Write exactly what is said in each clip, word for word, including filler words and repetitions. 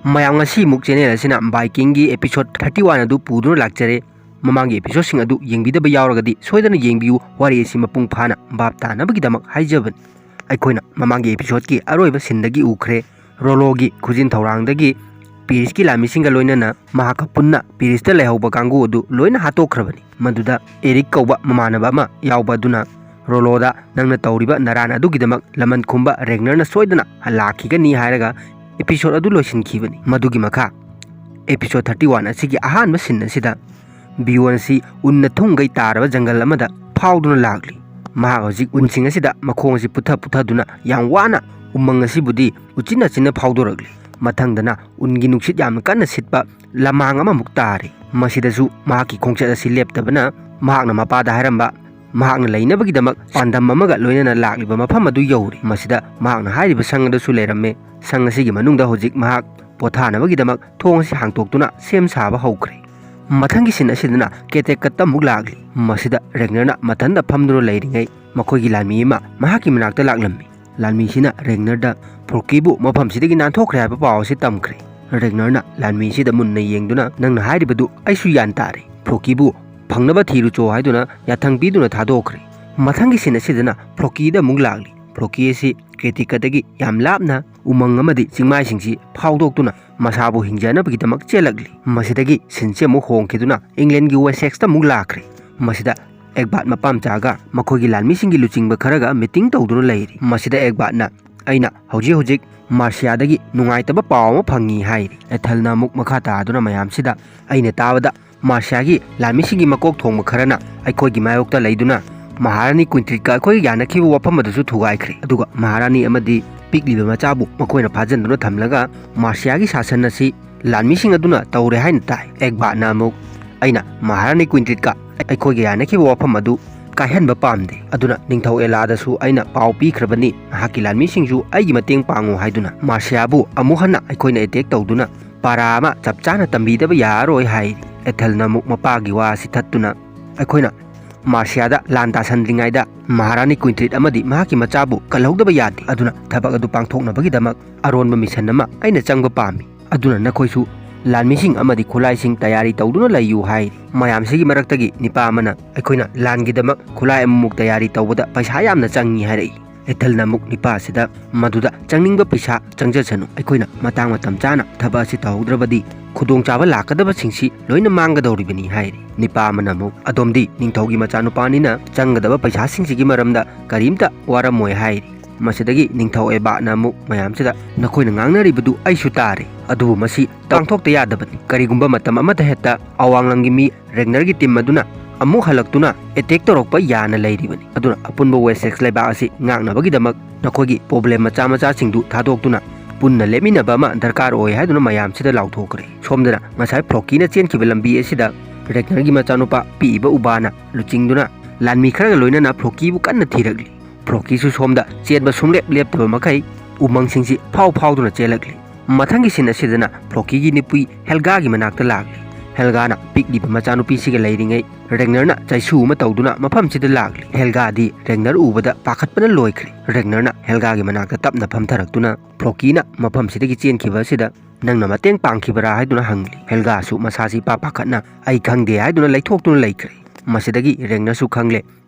ꯃꯌꯥꯝ, ꯉꯁꯤꯃꯨꯛ ꯆꯦꯅꯦꯜ ꯑꯁꯤꯅ ꯕꯥꯏꯀꯤꯡꯒꯤ episode thirty one ꯑꯗꯨ ꯄꯨꯗꯨꯅ ꯂꯥꯛꯆꯔꯦ꯫ ꯃꯃꯥꯡꯒꯤ ꯑꯦꯄꯤꯁꯣꯗꯁꯤꯡ ꯑꯗꯨ ꯌꯦꯡꯕꯤꯗꯕ ꯌꯥꯎꯔꯒꯗꯤ ꯁꯣꯏꯗꯅ ꯌꯦꯡꯕꯤꯌꯨ, ꯋꯥꯔꯤ ꯑꯁꯤ ꯃꯄꯨꯡ ꯐꯥꯅ ꯚꯥꯞ ꯇꯥꯅꯕꯒꯤꯗꯃꯛ ꯍꯥꯏꯖꯕꯅꯤ꯫ ꯑꯩꯈꯣꯏꯅ ꯃꯃꯥꯡꯒꯤ ꯑꯦꯄꯤꯁꯣꯗꯀꯤ ꯑꯔꯣꯏꯕ ꯁꯤꯟꯗꯒꯤ ꯎꯈ꯭ꯔꯦ, ꯔꯣꯂꯣꯒꯤ ꯈꯨꯖꯤꯟ ꯊꯧꯔꯥꯡꯗꯒꯤ ꯄꯦꯔꯤꯁꯀꯤ ꯂꯥꯟꯃꯤꯁꯤꯡꯒ ꯂꯣꯏꯅꯅ ꯃꯍꯥꯛꯀ ꯄꯨꯟꯅ ꯄꯦꯔꯤꯁꯇ ꯂꯩꯍꯧꯕ ꯀꯥꯡꯕꯨ ꯑꯗꯨ ꯂꯣꯏꯅ ꯍꯥꯠꯇꯣꯛꯈ꯭ꯔꯕꯅꯤ꯫ ꯃꯗꯨꯗ ꯑꯦꯔꯤꯛ ꯀꯧꯕ ꯃꯃꯥꯟꯅꯕ ꯑꯃ ꯌꯥꯎꯕ ꯑꯗꯨꯅ ꯔꯣꯂꯣꯗ "ꯅꯪꯅ ꯇꯧꯔꯤꯕ ꯅꯔꯥꯟ ꯑꯗꯨꯒꯤꯗꯃꯛ ꯂꯃꯟ ꯈꯨꯝꯕ ꯔꯦꯒꯅꯔꯅ ꯁꯣꯏꯗꯅ ꯂꯥꯛꯈꯤꯒꯅꯤ" ꯍꯥꯏꯔꯒ ꯑꯦꯄꯤꯁꯣꯗ ꯑꯗꯨ ꯂꯣꯏꯁꯤꯟꯈꯤꯕꯅꯤ꯫ ꯃꯗꯨꯒꯤ ꯃꯈꯥ ꯑꯦꯄꯤꯁꯣꯗ ꯊꯥꯔꯇꯤ ꯋꯥꯟ ꯑꯁꯤꯒꯤ ꯑꯍꯥꯟꯕ ꯁꯤꯟ ꯑꯁꯤꯗ ꯕꯤꯌꯣꯟ ꯑꯁꯤ ꯎꯟꯅ ꯊꯨꯝꯈꯩ ꯇꯥꯔꯕ ꯖꯪꯒꯜ ꯑꯃꯗ ꯐꯥꯎꯗꯨꯅ ꯂꯥꯛꯂꯤ꯫ ꯃꯍꯥꯛ ꯍꯧꯖꯤꯛ ꯎꯟꯁꯤꯡ ꯑꯁꯤꯗ ꯃꯈꯣꯡ ꯑꯁꯤ ꯄꯨꯊ ꯄꯨꯊꯗꯨꯅ ꯌꯥꯝ ꯋꯥꯅ ꯎꯃꯪ ꯑꯁꯤꯕꯨꯗꯤ ꯎꯆꯤꯟ ꯅꯥꯆꯤꯟꯅ ꯐꯥꯎꯗꯣꯔꯛꯂꯤ꯫ ꯃꯊꯪꯗꯅ ꯎꯟꯒꯤ ꯅꯨꯡꯁꯤꯠ ꯌꯥꯝꯅ ꯀꯟꯅ ꯁꯤꯠꯄ ꯂꯃꯥꯡ ꯑꯃꯃꯨꯛ ꯇꯥꯔꯦ꯫ ꯃꯁꯤꯗꯁꯨ ꯃꯍꯥꯛꯀꯤ ꯈꯣꯡꯆꯠ ꯑꯁꯤ ꯂꯦꯞꯇꯕꯅ ꯃꯍꯥꯛꯅ ꯃꯄꯥꯗ ꯍꯥꯏꯔꯝꯕ ꯃꯍꯥꯛꯅ ꯂꯩꯅꯕꯒꯤꯗꯃꯛ ꯄꯥꯟꯗꯝ ꯑꯃꯒ ꯂꯣꯏꯅꯅ ꯂꯥꯛꯂꯤꯕ ꯃꯐꯝ ꯑꯗꯨ ꯌꯧꯔꯦ꯫ ꯃꯁꯤꯗ ꯃꯍꯥꯛꯅ ꯍꯥꯏꯔꯤꯕ ꯁꯪ ꯑꯗꯨꯁꯨ ꯂꯩꯔꯝꯃꯦ꯫ ꯁꯪ ꯑꯁꯤꯒꯤ ꯃꯅꯨꯡꯗ ꯍꯧꯖꯤꯛ ꯃꯍꯥꯛ ꯄꯣꯊꯥꯅꯕꯒꯤꯗꯃꯛ ꯊꯣꯡ ꯑꯁꯤ ꯍꯥꯡꯇꯣꯛꯇꯨꯅ ꯁꯦꯝ ꯁꯥꯕ ꯍꯧꯈ꯭ꯔꯦ꯫ ꯃꯊꯪꯒꯤ ꯁꯤꯟ ꯑꯁꯤꯗꯅ ꯀꯦꯇꯦꯀꯠꯇ ꯑꯃꯨꯛ ꯂꯥꯛꯂꯤ꯫ ꯃꯁꯤꯗ ꯔꯦꯒꯅꯔꯅ ꯃꯊꯟꯇ ꯐꯝꯗꯨꯅ ꯂꯩꯔꯤꯉꯩ ꯃꯈꯣꯏꯒꯤ ꯂꯥꯟꯃꯤ ꯑꯃ ꯃꯍꯥꯛꯀꯤ ꯃꯅꯥꯛꯇ ꯂꯥꯛꯂꯝꯃꯤ꯫ ꯂꯥꯟꯃꯤꯁꯤꯅ ꯔꯦꯒꯅꯔꯗ ꯐ꯭ꯔꯣꯀꯤꯕꯨ ꯃꯐꯝꯁꯤꯗꯒꯤ ꯅꯥꯟꯊꯣꯛꯈ꯭ꯔꯦ ꯍꯥꯏꯕ ꯄꯥꯎ ꯑꯁꯤ ꯇꯝꯈ꯭ꯔꯦ꯫ ꯔꯦꯒꯅꯔꯅ ꯂꯥꯟꯃꯤꯁꯤꯗ ꯃꯨꯟꯅ ꯌꯦꯡꯗꯨꯅ, "ꯅꯪꯅ ꯍꯥꯏꯔꯤꯕꯗꯨ ꯑꯩꯁꯨ ꯒ꯭ꯌꯥꯟ ꯇꯥꯔꯦ꯫ ꯐ꯭ꯔꯣꯀꯤꯕꯨ ꯐꯪꯅꯕ ꯊꯤꯔꯨꯆꯣ" ꯍꯥꯏꯗꯨꯅ ꯌꯥꯊꯪ ꯄꯤꯗꯨꯅ ꯊꯥꯗꯣꯛꯈ꯭ꯔꯦ꯫ ꯃꯊꯪꯒꯤ ꯁꯤꯟ ꯑꯁꯤꯗꯅ ꯐ꯭ꯔꯣꯀꯤꯗ ꯑꯃꯨꯛ ꯂꯥꯛꯂꯤ꯫ ꯐ꯭ꯔꯣꯀꯤ ꯑꯁꯤ ꯀ꯭ꯔꯦꯇꯤꯀꯗꯒꯤ ꯌꯥꯝ ꯂꯥꯞꯅ ꯎꯃꯪ ꯑꯃꯗꯤ ꯆꯤꯡꯃꯥꯏꯁꯤꯡꯁꯤ ꯐꯥꯎꯗꯣꯛꯇꯨꯅ ꯃꯁꯥꯕꯨ ꯍꯤꯡꯖꯅꯕꯒꯤꯗꯃꯛ ꯆꯦꯜꯂꯛꯂꯤ꯫ ꯃꯁꯤꯗꯒꯤ ꯁꯤꯟꯁꯤ ꯑꯃꯨꯛ ꯍꯣꯡꯈꯤꯗꯨꯅ ꯏꯪꯂꯦꯟꯒꯤ ꯋꯦꯁꯦꯛꯁꯇ ꯑꯃꯨꯛ ꯂꯥꯛꯈ꯭ꯔꯦ꯫ ꯃꯁꯤꯗ ꯑꯦꯒꯕꯥꯠ ꯃꯄꯥ ꯃꯆꯥꯒ ꯃꯈꯣꯏꯒꯤ ꯂꯥꯟꯃꯤꯁꯤꯡꯒꯤ ꯂꯨꯆꯤꯡꯕ ꯈꯔꯒ ꯃꯤꯇꯤꯡ ꯇꯧꯗꯨꯅ ꯂꯩꯔꯤ꯫ ꯃꯁꯤꯗ ꯑꯦꯒꯕꯥꯠꯅ, "ꯑꯩꯅ ꯍꯧꯖꯤꯛ ꯍꯧꯖꯤꯛ ꯃꯥꯔꯁꯤꯌꯥꯗꯒꯤ ꯅꯨꯡꯉꯥꯏꯇꯕ ꯄꯥꯎ ꯑꯃ ꯐꯪꯉꯤ" ꯍꯥꯏꯔꯤ꯫ ꯑꯦꯊꯦꯜꯅ ꯑꯃꯨꯛ ꯃꯈꯥ ꯇꯥꯗꯨꯅ ꯃꯌꯥꯝꯁꯤꯗ, "ꯑꯩꯅ ꯇꯥꯕꯗ ꯃꯥꯔꯁꯤꯌꯥꯒꯤ ꯂꯥꯟꯃꯤꯁꯤꯡꯒꯤ ꯃꯀꯣꯛ ꯊꯣꯡꯕ ꯈꯔꯅ ꯑꯩꯈꯣꯏꯒꯤ ꯃꯥꯌꯣꯛꯇ ꯂꯩꯗꯨꯅ ꯃꯍꯥꯔꯥꯅꯤ ꯀ꯭ꯋꯤꯟꯇ꯭ꯔꯤꯠꯀ ꯑꯩꯈꯣꯏꯒ ꯌꯥꯅꯈꯤꯕ ꯋꯥꯐꯝ ꯑꯗꯨꯁꯨ ꯊꯨꯒꯥꯏꯈ꯭ꯔꯦ, ꯑꯗꯨꯒ ꯃꯍꯥꯔꯥꯅꯤ ꯑꯃꯗꯤ ꯄꯤꯛꯂꯤꯕ ꯃꯆꯥꯕꯨ ꯃꯈꯣꯏꯅ ꯐꯥꯖꯤꯟꯗꯨꯅ ꯊꯝꯂꯒ ꯃꯥꯔꯁꯤꯌꯥꯒꯤ ꯁꯥꯁꯟ ꯑꯁꯤ ꯂꯥꯟꯃꯤꯁꯤꯡ ꯑꯗꯨꯅ ꯇꯧꯔꯦ ꯍꯥꯏꯅ ꯇꯥꯏ꯫" ꯑꯦꯒꯕꯥꯠꯅ ꯑꯃꯨꯛ, "ꯑꯩꯅ ꯃꯍꯥꯔꯥꯅꯤ ꯀ꯭ꯋꯤꯟꯇ꯭ꯔꯤꯠꯀ ꯑꯩꯈꯣꯏꯒ ꯌꯥꯅꯈꯤꯕ ꯋꯥꯐꯝ ꯑꯗꯨ ꯀꯥꯏꯍꯟꯕ ꯄꯥꯝꯗꯦ, ꯑꯗꯨꯅ ꯅꯤꯡꯊꯧ ꯑꯦꯂꯥꯗꯁꯨ ꯑꯩꯅ ꯄꯥꯎ ꯄꯤꯈ꯭ꯔꯕꯅꯤ, ꯃꯍꯥꯛꯀꯤ ꯂꯥꯟꯃꯤꯁꯤꯡꯁꯨ ꯑꯩꯒꯤ ꯃꯇꯦꯡ ꯄꯥꯡꯉꯨ ꯍꯥꯏꯗꯨꯅ꯫ ꯃꯥꯔꯁꯤꯌꯥꯕꯨ ꯑꯃꯨꯛ ꯍꯟꯅ ꯑꯩꯈꯣꯏꯅ ꯑꯦꯇꯦꯛ ꯇꯧꯗꯨꯅ ꯄꯥꯔꯥ ꯑꯃ ꯆꯞ ꯆꯥꯅ ꯇꯝꯕꯤꯗꯕ ꯌꯥꯔꯔꯣꯏ" ꯍꯥꯏ꯫ ꯑꯦꯊꯦꯜꯅ ꯑꯃꯨꯛ ꯃꯄꯥꯒꯤ ꯋꯥ ꯑꯁꯤ ꯊꯠꯇꯨꯅ, "ꯑꯩꯈꯣꯏꯅ ꯃꯥꯔꯁꯤꯌꯥꯗ ꯂꯥꯟ ꯇꯥꯁꯟꯗ꯭ꯔꯤꯉꯩꯗ ꯃꯍꯥꯔꯥꯅꯤ ꯀ꯭ꯋꯤꯟꯇ꯭ꯔꯤꯠ ꯑꯃꯗꯤ ꯃꯍꯥꯛꯀꯤ ꯃꯆꯥꯕꯨ ꯀꯜꯍꯧꯗꯕ ꯌꯥꯗꯦ꯫ ꯑꯗꯨꯅ ꯊꯕꯛ ꯑꯗꯨ ꯄꯥꯡꯊꯣꯛꯅꯕꯒꯤꯗꯃꯛ ꯑꯔꯣꯟꯕ ꯃꯤꯁꯟ ꯑꯃ ꯑꯩꯅ ꯆꯪꯕ ꯄꯥꯝꯃꯤ꯫ ꯑꯗꯨꯅ ꯅꯈꯣꯏꯁꯨ ꯂꯥꯟꯃꯤꯁꯤꯡ ꯑꯃꯗꯤ ꯈꯨꯠꯂꯥꯏꯁꯤꯡ ꯇꯌꯥꯔꯤ ꯇꯧꯗꯨꯅ ꯂꯩꯌꯨ ꯍꯥꯏꯔꯤ꯫ ꯃꯌꯥꯝꯁꯤꯒꯤ ꯃꯔꯛꯇꯒꯤ ꯅꯤꯄꯥ ꯑꯃꯅ ꯑꯩꯈꯣꯏꯅ ꯂꯥꯟꯒꯤꯗꯃꯛ ꯈꯨꯠꯂꯥꯏ ꯑꯃꯃꯨꯛ ꯇꯌꯥꯔꯤ ꯇꯧꯕꯗ ꯄꯩꯁꯥ ꯌꯥꯝꯅ ꯆꯪꯉꯤ ꯍꯥꯏꯔꯛꯏ꯫ ꯑꯦꯊꯜꯅ ꯑꯃꯨꯛ ꯅꯤꯄꯥ ꯑꯁꯤꯗ ꯃꯗꯨꯗ ꯆꯪꯅꯤꯡꯕ ꯄꯩꯁꯥ ꯆꯪꯖꯁꯅꯨ, ꯑꯩꯈꯣꯏꯅ ꯃꯇꯥꯡ ꯃꯇꯝ ꯆꯥꯅ ꯊꯕꯛ ꯑꯁꯤ ꯇꯧꯍꯧꯗ꯭ꯔꯕꯗꯤ ꯈꯨꯗꯣꯡꯆꯥꯕ ꯂꯥꯛꯀꯗꯕꯁꯤꯡꯁꯤ ꯂꯣꯏꯅ ꯃꯥꯡꯒꯗꯧꯔꯤꯕꯅꯤ ꯍꯥꯏꯔꯤ꯫ ꯅꯤꯄꯥ ꯑꯃꯅ ꯑꯃꯨꯛ ꯑꯗꯣꯝꯗꯤ ꯅꯤꯡꯊꯧꯒꯤ ꯃꯆꯥꯅꯨꯄꯥꯅꯤꯅ ꯆꯪꯒꯗꯕ ꯄꯩꯁꯥꯁꯤꯡꯁꯤꯒꯤ ꯃꯔꯝꯗ ꯀꯔꯤꯝꯇ ꯋꯥꯔꯝꯃꯣꯏ ꯍꯥꯏꯔꯤ꯫ ꯃꯁꯤꯗꯒꯤ ꯅꯤꯡꯊꯧ ꯑꯦꯕꯥꯠꯅ ꯑꯃꯨꯛ ꯃꯌꯥꯝꯁꯤꯗ ꯅꯈꯣꯏꯅ ꯉꯥꯡꯅꯔꯤꯕꯗꯨ ꯑꯩꯁꯨ ꯇꯥꯔꯦ, ꯑꯗꯨꯕꯨ ꯃꯁꯤ ꯄꯥꯡꯊꯣꯛꯇ ꯌꯥꯗꯕꯅꯤ꯫ ꯀꯔꯤꯒꯨꯝꯕ ꯃꯇꯝ ꯑꯃꯗ ꯍꯦꯛꯇ ꯑꯋꯥꯡꯂꯝꯒꯤ ꯃꯤ ꯔꯦꯒꯅꯔꯒꯤ ꯇꯤꯝ ꯑꯗꯨꯅ ꯑꯃꯨꯛ ꯍꯜꯂꯛꯇꯨꯅ ꯑꯦꯇꯦꯛ ꯇꯧꯔꯛꯄ ꯌꯥꯅ ꯂꯩꯔꯤꯕꯅꯤ꯫ ꯑꯗꯨꯅ ꯑꯄꯨꯟꯕ ꯋꯦꯁꯦꯛꯁ ꯂꯩꯕꯥꯛ ꯑꯁꯤ ꯉꯥꯛꯅꯕꯒꯤꯗꯃꯛ ꯅꯈꯣꯏꯒꯤ ꯄ꯭ꯔꯣꯕ꯭ꯂꯦꯝ ꯃꯆꯥ ꯃꯆꯥꯁꯤꯡꯗꯨ ꯊꯥꯗꯣꯛꯇꯨꯅ ꯄꯨꯟꯅ ꯂꯦꯞꯃꯤꯟꯅꯕ ꯑꯃ ꯗꯔꯀꯥꯔ ꯑꯣꯏ ꯍꯥꯏꯗꯨꯅ ꯃꯌꯥꯝꯁꯤꯗ ꯂꯥꯎꯊꯣꯛꯈ꯭ꯔꯦ꯫ ꯁꯣꯝꯗꯅ ꯉꯁꯥꯏ ꯐ꯭ꯂꯣꯀꯤꯅ ꯆꯦꯟꯈꯤꯕ ꯂꯝꯕꯤ ꯑꯁꯤꯗ ꯔꯦꯒꯅꯔꯒꯤ ꯃꯆꯥꯅꯨꯄꯥ ꯄꯤꯛꯏꯕ ꯎꯕꯥꯅ ꯂꯨꯆꯤꯡꯗꯨꯅ ꯂꯥꯟꯃꯤ ꯈꯔꯒ ꯂꯣꯏꯅꯅ ꯐ꯭ꯂꯣꯀꯤꯕꯨ ꯀꯟꯅ ꯊꯤꯔꯛꯂꯤ꯫ ꯐ꯭ꯂꯣꯀꯤꯁꯨ ꯁꯣꯝꯗ ꯆꯦꯟꯕ ꯁꯨꯡꯂꯦꯞ ꯂꯦꯞꯇꯕ ꯃꯈꯩ ꯎꯃꯪꯁꯤꯡꯁꯤ ꯐꯥꯎ ꯐꯥꯎꯗꯨꯅ ꯆꯦꯜꯂꯛꯂꯤ꯫ ꯃꯊꯪꯒꯤ ꯁꯤꯟ ꯑꯁꯤꯗꯅ ꯐ꯭ꯂꯣꯀꯤꯒꯤ ꯅꯨꯄꯤ ꯍꯦꯜꯒꯥꯒꯤ ꯃꯅꯥꯛꯇ ꯂꯥꯛꯂꯤ꯫ ꯍꯦꯜꯒꯥꯅ ꯄꯤꯛꯂꯤꯕ ꯃꯆꯥꯅꯨꯄꯤꯁꯤꯒ ꯂꯩꯔꯤꯉꯩ ꯔꯦꯒꯅꯔꯅ ꯆꯩꯁꯨ ꯑꯃ ꯇꯧꯗꯨꯅ ꯃꯐꯝꯁꯤꯗ ꯂꯥꯛꯂꯤ꯫ ꯍꯦꯜꯒꯥꯗꯤ ꯔꯦꯒꯅꯔ ꯎꯕꯗ ꯄꯥꯈꯠꯄꯅ ꯂꯣꯏꯈ꯭ꯔꯦ꯫ ꯔꯦꯒꯅꯔꯅ ꯍꯦꯜꯒꯥꯒꯤ ꯃꯅꯥꯛꯇ ꯇꯞꯅ ꯐꯝꯊꯔꯛꯇꯨꯅ ꯐ꯭ꯂꯣꯀꯤꯅ ꯃꯐꯝꯁꯤꯗꯒꯤ ꯆꯦꯟꯈꯤꯕ ꯑꯁꯤꯗ ꯅꯪꯅ ꯃꯇꯦꯡ ꯄꯥꯡꯈꯤꯕꯔꯥ ꯍꯥꯏꯗꯨꯅ ꯍꯪꯂꯤ꯫ ꯍꯦꯜꯒꯥꯁꯨ ꯃꯁꯥꯁꯤ ꯏꯄꯥ ꯄꯥꯈꯠꯅ ꯑꯩ ꯈꯪꯗꯦ ꯍꯥꯏꯗꯨꯅ ꯂꯩꯊꯣꯛꯇꯨꯅ ꯂꯩꯈ꯭ꯔꯦ꯫ ꯃꯁꯤꯗꯒꯤ ꯔꯦꯒꯅꯔꯁꯨ ꯈꯪꯂꯦ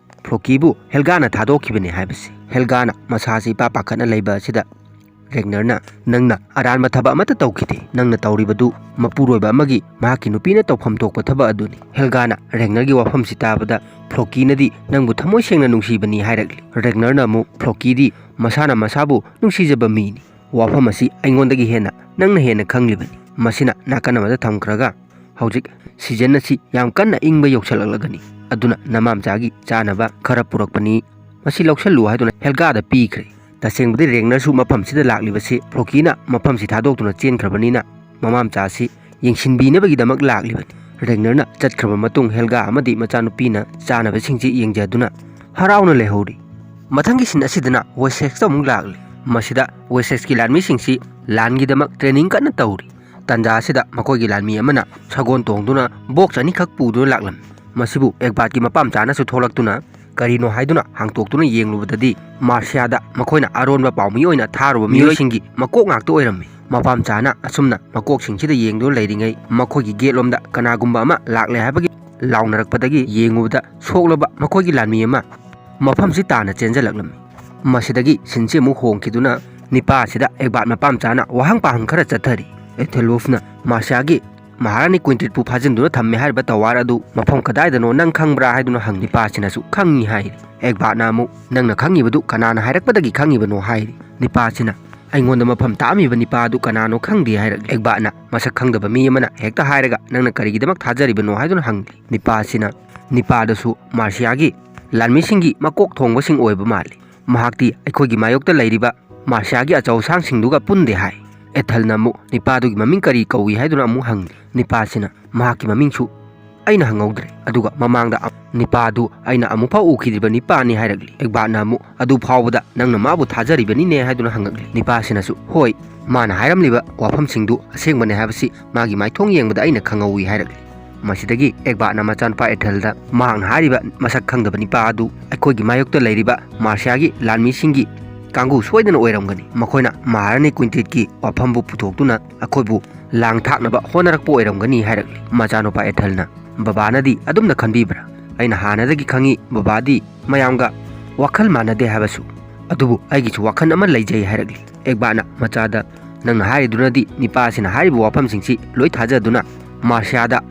ꯐ꯭ꯂꯣꯀꯤꯕꯨ ꯍꯦꯜꯒꯥꯅ ꯊꯥꯗꯣꯛꯈꯤꯕꯅꯤ ꯍꯥꯏꯕꯁꯤ꯫ ꯍꯦꯜꯒꯥꯅ ꯃꯁꯥꯁꯤ ꯏꯄꯥ ꯄꯥꯈꯠꯅ ꯂꯩꯕ ꯑꯁꯤꯗ ꯔꯦꯒꯅꯔꯅ ꯅꯪꯅ ꯑꯔꯥꯟꯕ ꯊꯕꯛ ꯑꯃꯠꯇ ꯇꯧꯈꯤꯗꯦ꯫ ꯅꯪꯅ ꯇꯧꯔꯤꯕꯗꯨ ꯃꯄꯨꯔꯣꯏꯕ ꯑꯃꯒꯤ ꯃꯍꯥꯛꯀꯤ ꯅꯨꯄꯤꯅ ꯇꯧꯐꯝ ꯊꯣꯛꯄ ꯊꯕꯛ ꯑꯗꯨꯅꯤ꯫ ꯍꯦꯜꯒꯥꯅ ꯔꯦꯒꯅꯔꯒꯤ ꯋꯥꯐꯝꯁꯤ ꯇꯥꯕꯗ ꯐ꯭ꯂꯣꯀꯤꯅꯗꯤ ꯅꯪꯕꯨ ꯊꯃꯣꯏ ꯁꯦꯡꯅ ꯅꯨꯡꯁꯤꯕꯅꯤ ꯍꯥꯏꯔꯛꯂꯤ꯫ ꯔꯦꯒꯅꯔꯅ ꯑꯃꯨꯛ ꯐ꯭ꯂꯣꯀꯤꯗꯤ ꯃꯁꯥꯅ ꯃꯁꯥꯕꯨ ꯅꯨꯡꯁꯤꯖꯕ ꯃꯤꯅꯤ꯫ ꯋꯥꯐꯝ ꯑꯁꯤ ꯑꯩꯉꯣꯟꯗꯒꯤ ꯍꯦꯟꯅ ꯅꯪꯅ ꯍꯦꯟꯅ ꯈꯪꯂꯤꯕꯅꯤ꯫ ꯃꯁꯤꯅ ꯅꯥꯀꯟ ꯑꯃꯗ ꯊꯝꯈ꯭ꯔꯒ ꯍꯧꯖꯤꯛ ꯁꯤꯖꯟ ꯑꯁꯤ ꯌꯥꯝ ꯀꯟꯅ ꯏꯪꯕ ꯌꯧꯁꯜꯂꯛꯂꯒꯅꯤ, ꯑꯗꯨꯅ ꯅꯃꯥꯝꯆꯥꯒꯤ ꯆꯥꯅꯕ ꯈꯔ ꯄꯨꯔꯛꯄꯅꯤ, ꯃꯁꯤ ꯂꯧꯁꯜꯂꯨ ꯍꯥꯏꯗꯨꯅ ꯍꯦꯜꯒꯥꯗ ꯄꯤꯈ꯭ꯔꯦ꯫ ꯇꯁꯦꯡꯕꯗꯤ ꯔꯦꯒꯅꯔꯁꯨ ꯃꯐꯝꯁꯤꯗ ꯂꯥꯛꯂꯤꯕꯁꯤ ꯐ꯭ꯂꯣꯀꯤꯅ ꯃꯐꯝꯁꯤ ꯊꯥꯗꯣꯛꯇꯨꯅ ꯆꯦꯟꯈ꯭ꯔꯕꯅꯤꯅ ꯃꯃꯥꯝꯆꯥ ꯑꯁꯤ ꯌꯦꯡꯁꯤꯟꯕꯤꯅꯕꯒꯤꯗꯃꯛ ꯂꯥꯛꯂꯤꯕꯅꯤ꯫ ꯔꯦꯒꯅꯔꯅ ꯆꯠꯈ꯭ꯔꯕ ꯃꯇꯨꯡ ꯍꯦꯜꯒꯥ ꯑꯃꯗꯤ ꯃꯆꯥꯅꯨꯄꯤꯅ ꯆꯥꯅꯕꯁꯤꯡꯁꯤ ꯌꯦꯡꯖꯗꯨꯅ ꯍꯔꯥꯎꯅ ꯂꯩꯍꯧꯔꯤ꯫ ꯃꯊꯪꯒꯤ ꯁꯤꯟ ꯑꯁꯤꯗꯅ ꯋꯦꯁꯦꯛꯁꯇ ꯑꯃꯨꯛ ꯂꯥꯛꯂꯤ꯫ ꯃꯁꯤꯗ ꯋꯦꯁꯦꯛꯁꯀꯤ ꯂꯥꯟꯃꯤꯁꯤꯡꯁꯤ ꯂꯥꯟꯒꯤꯗꯃꯛ ꯇ꯭ꯔꯦꯅꯤꯡ ꯀꯟꯅ ꯇꯧꯔꯤ꯫ ꯇꯥꯟꯖꯥ ꯑꯁꯤꯗ ꯃꯈꯣꯏꯒꯤ ꯂꯥꯟꯃꯤ ꯑꯃꯅ ꯁꯒꯣꯜ ꯇꯣꯡꯗꯨꯅ ꯕꯣꯛꯁ ꯑꯅꯤꯈꯛ ꯄꯨꯗꯨꯅ ꯂꯥꯛꯂꯝꯃꯤ꯫ ꯃꯁꯤꯕꯨ ꯑꯦꯛꯕꯥꯠꯀꯤ ꯃꯄꯥꯝꯆꯥꯅꯁꯨ ꯊꯣꯛꯂꯛꯇꯨꯅ ꯀꯔꯤꯅꯣ ꯍꯥꯏꯗꯨꯅ ꯍꯥꯡꯇꯣꯛꯇꯨꯅ ꯌꯦꯡꯂꯨꯕꯗꯗꯤ ꯃꯥꯔꯁꯤꯌꯥꯗ ꯃꯈꯣꯏꯅ ꯑꯔꯣꯟꯕ ꯄꯥꯎꯃꯤ ꯑꯣꯏꯅ ꯊꯥꯔꯨꯕ ꯃꯤꯑꯣꯏꯁꯤꯡꯒꯤ ꯃꯀꯣꯛ ꯉꯥꯛꯇ ꯑꯣꯏꯔꯝꯃꯤ꯫ ꯃꯄꯥꯝꯆꯥꯅ ꯑꯁꯨꯝꯅ ꯃꯀꯣꯛꯁꯤꯡꯁꯤꯗ ꯌꯦꯡꯗꯨꯅ ꯂꯩꯔꯤꯉꯩ, ꯃꯈꯣꯏꯒꯤ ꯒꯦꯠꯂꯣꯝꯗ ꯀꯅꯥꯒꯨꯝꯕ ꯑꯃ ꯂꯥꯛꯂꯦ ꯍꯥꯏꯕꯒꯤ ꯂꯥꯎꯅꯔꯛꯄꯗꯒꯤ ꯌꯦꯡꯉꯨꯕꯗ, ꯁꯣꯛꯂꯕ ꯃꯈꯣꯏꯒꯤ ꯂꯥꯟꯃꯤ ꯑꯃ ꯃꯐꯝꯁꯤ ꯇꯥꯟꯅ ꯆꯦꯟꯖꯜꯂꯛꯂꯝꯃꯤ꯫ ꯃꯁꯤꯗꯒꯤ ꯁꯤꯟꯁꯤ ꯑꯃꯨꯛ ꯍꯣꯡꯈꯤꯗꯨꯅ, ꯅꯤꯄꯥ ꯑꯁꯤꯗ ꯑꯦꯒꯕꯥꯔꯠ ꯃꯄꯥꯝꯆꯥꯅ ꯋꯥꯍꯪ ꯄꯥꯍꯪ ꯈꯔ ꯆꯠꯊꯔꯤ꯫ ꯑꯦꯊꯦꯜꯋꯨꯜꯐꯅ ꯃꯥꯔꯁꯤꯌꯥꯒꯤ ꯃꯍꯥꯔꯥꯅꯤ ꯀ꯭ꯋꯤꯟꯇꯤꯠꯄꯨ ꯐꯥꯖꯤꯟꯗꯨꯅ ꯊꯝꯃꯦ ꯍꯥꯏꯔꯤꯕ ꯇꯋꯥꯔ ꯑꯗꯨ ꯃꯐꯝ ꯀꯗꯥꯏꯗꯅꯣ ꯅꯪ ꯈꯪꯕ꯭ꯔꯥ ꯍꯥꯏꯗꯨꯅ ꯍꯪ-, ꯅꯤꯄꯥꯁꯤꯅꯁꯨ "ꯈꯪꯉꯤ" ꯍꯥꯏꯔꯤ꯫ ꯑꯦꯒꯕꯥꯔꯠꯅ ꯑꯃꯨꯛ "ꯅꯪꯅ ꯈꯪꯉꯤꯕꯗꯨ ꯀꯅꯥꯅ ꯍꯥꯏꯔꯛꯄꯗꯒꯤ ꯈꯪꯉꯤꯕꯅꯣ?" ꯍꯥꯏꯔꯤ꯫ ꯅꯤꯄꯥꯁꯤꯅ "ꯑꯩꯉꯣꯟꯗ ꯃꯐꯝ ꯇꯥꯛꯑꯝꯃꯤꯕ ꯅꯤꯄꯥ ꯑꯗꯨ ꯀꯅꯥꯅꯣ ꯈꯪꯗꯦ" ꯍꯥꯏꯔꯛꯂꯤ꯫ ꯑꯦꯒꯕꯥꯔꯠꯅ "ꯃꯁꯛ ꯈꯪꯗꯕ ꯃꯤ ꯑꯃꯅ ꯍꯦꯛꯇ ꯍꯥꯏꯔꯒ ꯅꯪꯅ ꯀꯔꯤꯒꯤꯗꯃꯛ ꯊꯥꯖꯔꯤꯕꯅꯣ?" ꯍꯥꯏꯗꯨꯅ ꯍꯪꯂꯤ꯫ ꯅꯤꯄꯥꯁꯤꯅ ꯅꯤꯄꯥꯗꯁꯨ ꯃꯥꯔꯁꯤꯌꯥꯒꯤ ꯂꯥꯟꯃꯤꯁꯤꯡꯒꯤ ꯃꯀꯣꯛ ꯊꯣꯡꯕꯁꯤꯡ ꯑꯣꯏꯕ ꯃꯥꯜꯂꯤ꯫ "ꯃꯍꯥꯛꯇꯤ ꯑꯩꯈꯣꯏꯒꯤ ꯃꯥꯌꯣꯛꯇ ꯂꯩꯔꯤꯕ ꯃꯥꯔꯁꯤꯌꯥꯒꯤ ꯑꯆꯧ ꯑꯁꯥꯡꯁꯤꯡꯗꯨꯒ ꯄꯨꯟꯗꯦ" ꯍꯥꯏ꯫ ꯑꯦꯊꯦꯜꯅ ꯑꯃꯨꯛ "ꯅꯤꯄꯥꯗꯨꯒꯤ ꯃꯃꯤꯡ ꯀꯔꯤ ꯀꯧꯏ?" ꯍꯥꯏꯗꯨꯅ ꯑꯃꯨꯛ ꯍꯪꯂꯤ꯫ ꯅꯤꯄꯥꯁꯤꯅ "ꯃꯍꯥꯛꯀꯤ ꯃꯃꯤꯡꯁꯨ ꯑꯩꯅ ꯍꯪꯍꯧꯗ꯭ꯔꯦ, ꯑꯗꯨꯒ ꯃꯃꯥꯡꯗ ꯑ-, ꯅꯤꯄꯥꯗꯨ ꯑꯩꯅ ꯑꯃꯨꯛꯐꯥꯎ ꯎꯈꯤꯗ꯭ꯔꯤꯕ ꯅꯤꯄꯥꯅꯤ" ꯍꯥꯏꯔꯛꯂꯤ꯫ ꯑꯦꯒꯕꯥꯔꯠꯅ ꯑꯃꯨꯛ "ꯑꯗꯨ ꯐꯥꯎꯕꯗ ꯅꯪꯅ ꯃꯥꯕꯨ ꯊꯥꯖꯔꯤꯕꯅꯤꯅꯦ?" ꯍꯥꯏꯗꯨꯅ ꯍꯪꯉꯛꯂꯤ꯫ ꯅꯤꯄꯥꯁꯤꯅꯁꯨ "ꯍꯣꯏ, ꯃꯥꯅ ꯍꯥꯏꯔꯝꯂꯤꯕ ꯋꯥꯐꯝꯁꯤꯡꯗꯨ ꯑꯁꯦꯡꯕꯅꯦ ꯍꯥꯏꯕꯁꯤ ꯃꯥꯒꯤ ꯃꯥꯏꯊꯣꯡ ꯌꯦꯡꯕꯗ ꯑꯩꯅ ꯈꯪꯍꯧꯏ" ꯍꯥꯏꯔꯛꯂꯤ꯫ ꯃꯁꯤꯗꯒꯤ ꯑꯦꯒꯕꯥꯔꯠꯅ ꯃꯆꯥꯅꯨꯄꯥ ꯑꯦꯊꯦꯜꯗ ꯃꯍꯥꯛꯅ ꯍꯥꯏꯔꯤꯕ ꯃꯁꯛ ꯈꯪꯗꯕ ꯅꯤꯄꯥ ꯑꯗꯨ ꯑꯩꯈꯣꯏꯒꯤ ꯃꯥꯌꯣꯛꯇ ꯂꯩꯔꯤꯕ ꯃꯥꯔꯁꯤꯌꯥꯒꯤ ꯂꯥꯟꯃꯤꯁꯤꯡꯒꯤ ꯀꯥꯡꯕꯨ ꯁꯣꯏꯗꯅ ꯑꯣꯏꯔꯝꯒꯅꯤ꯫ ꯃꯈꯣꯏꯅ ꯃꯍꯥꯔꯥꯅꯤ ꯀ꯭ꯋꯤꯟꯇꯤꯠꯀꯤ ꯋꯥꯐꯝꯕꯨ ꯄꯨꯊꯣꯛꯇꯨꯅ ꯑꯩꯈꯣꯏꯕꯨ ꯂꯥꯡ ꯊꯥꯛꯅꯕ ꯍꯣꯠꯅꯔꯛꯄ ꯑꯣꯏꯔꯝꯒꯅꯤ ꯍꯥꯏꯔꯛꯂꯤ꯫ ꯃꯆꯥꯅꯨꯄꯥ ꯑꯦꯊꯦꯜꯅ "ꯕꯕꯥꯅꯗꯤ ꯑꯗꯨꯝꯅ ꯈꯟꯕꯤꯕ꯭ꯔꯥ? ꯑꯩꯅ ꯍꯥꯟꯅꯗꯒꯤ ꯈꯪꯏ ꯕꯕꯥꯗꯤ ꯃꯌꯥꯝꯒ ꯋꯥꯈꯜ ꯃꯥꯟꯅꯗꯦ ꯍꯥꯏꯕꯁꯨ꯫ ꯑꯗꯨꯕꯨ ꯑꯩꯒꯤꯁꯨ ꯋꯥꯈꯜ ꯑꯃ ꯂꯩꯖꯩ" ꯍꯥꯏꯔꯛꯂꯤ꯫ ꯑꯦꯒꯕꯥꯔꯠꯅ ꯃꯆꯥꯗ "ꯅꯪꯅ ꯍꯥꯏꯔꯤꯗꯨꯅꯗꯤ ꯅꯤꯄꯥꯁꯤꯅ ꯍꯥꯏꯔꯤꯕ ꯋꯥꯐꯝꯁꯤꯡꯁꯤ ꯂꯣꯏ ꯊꯥꯖꯗꯨꯅ ꯃꯥꯔꯁꯤꯌꯥꯗ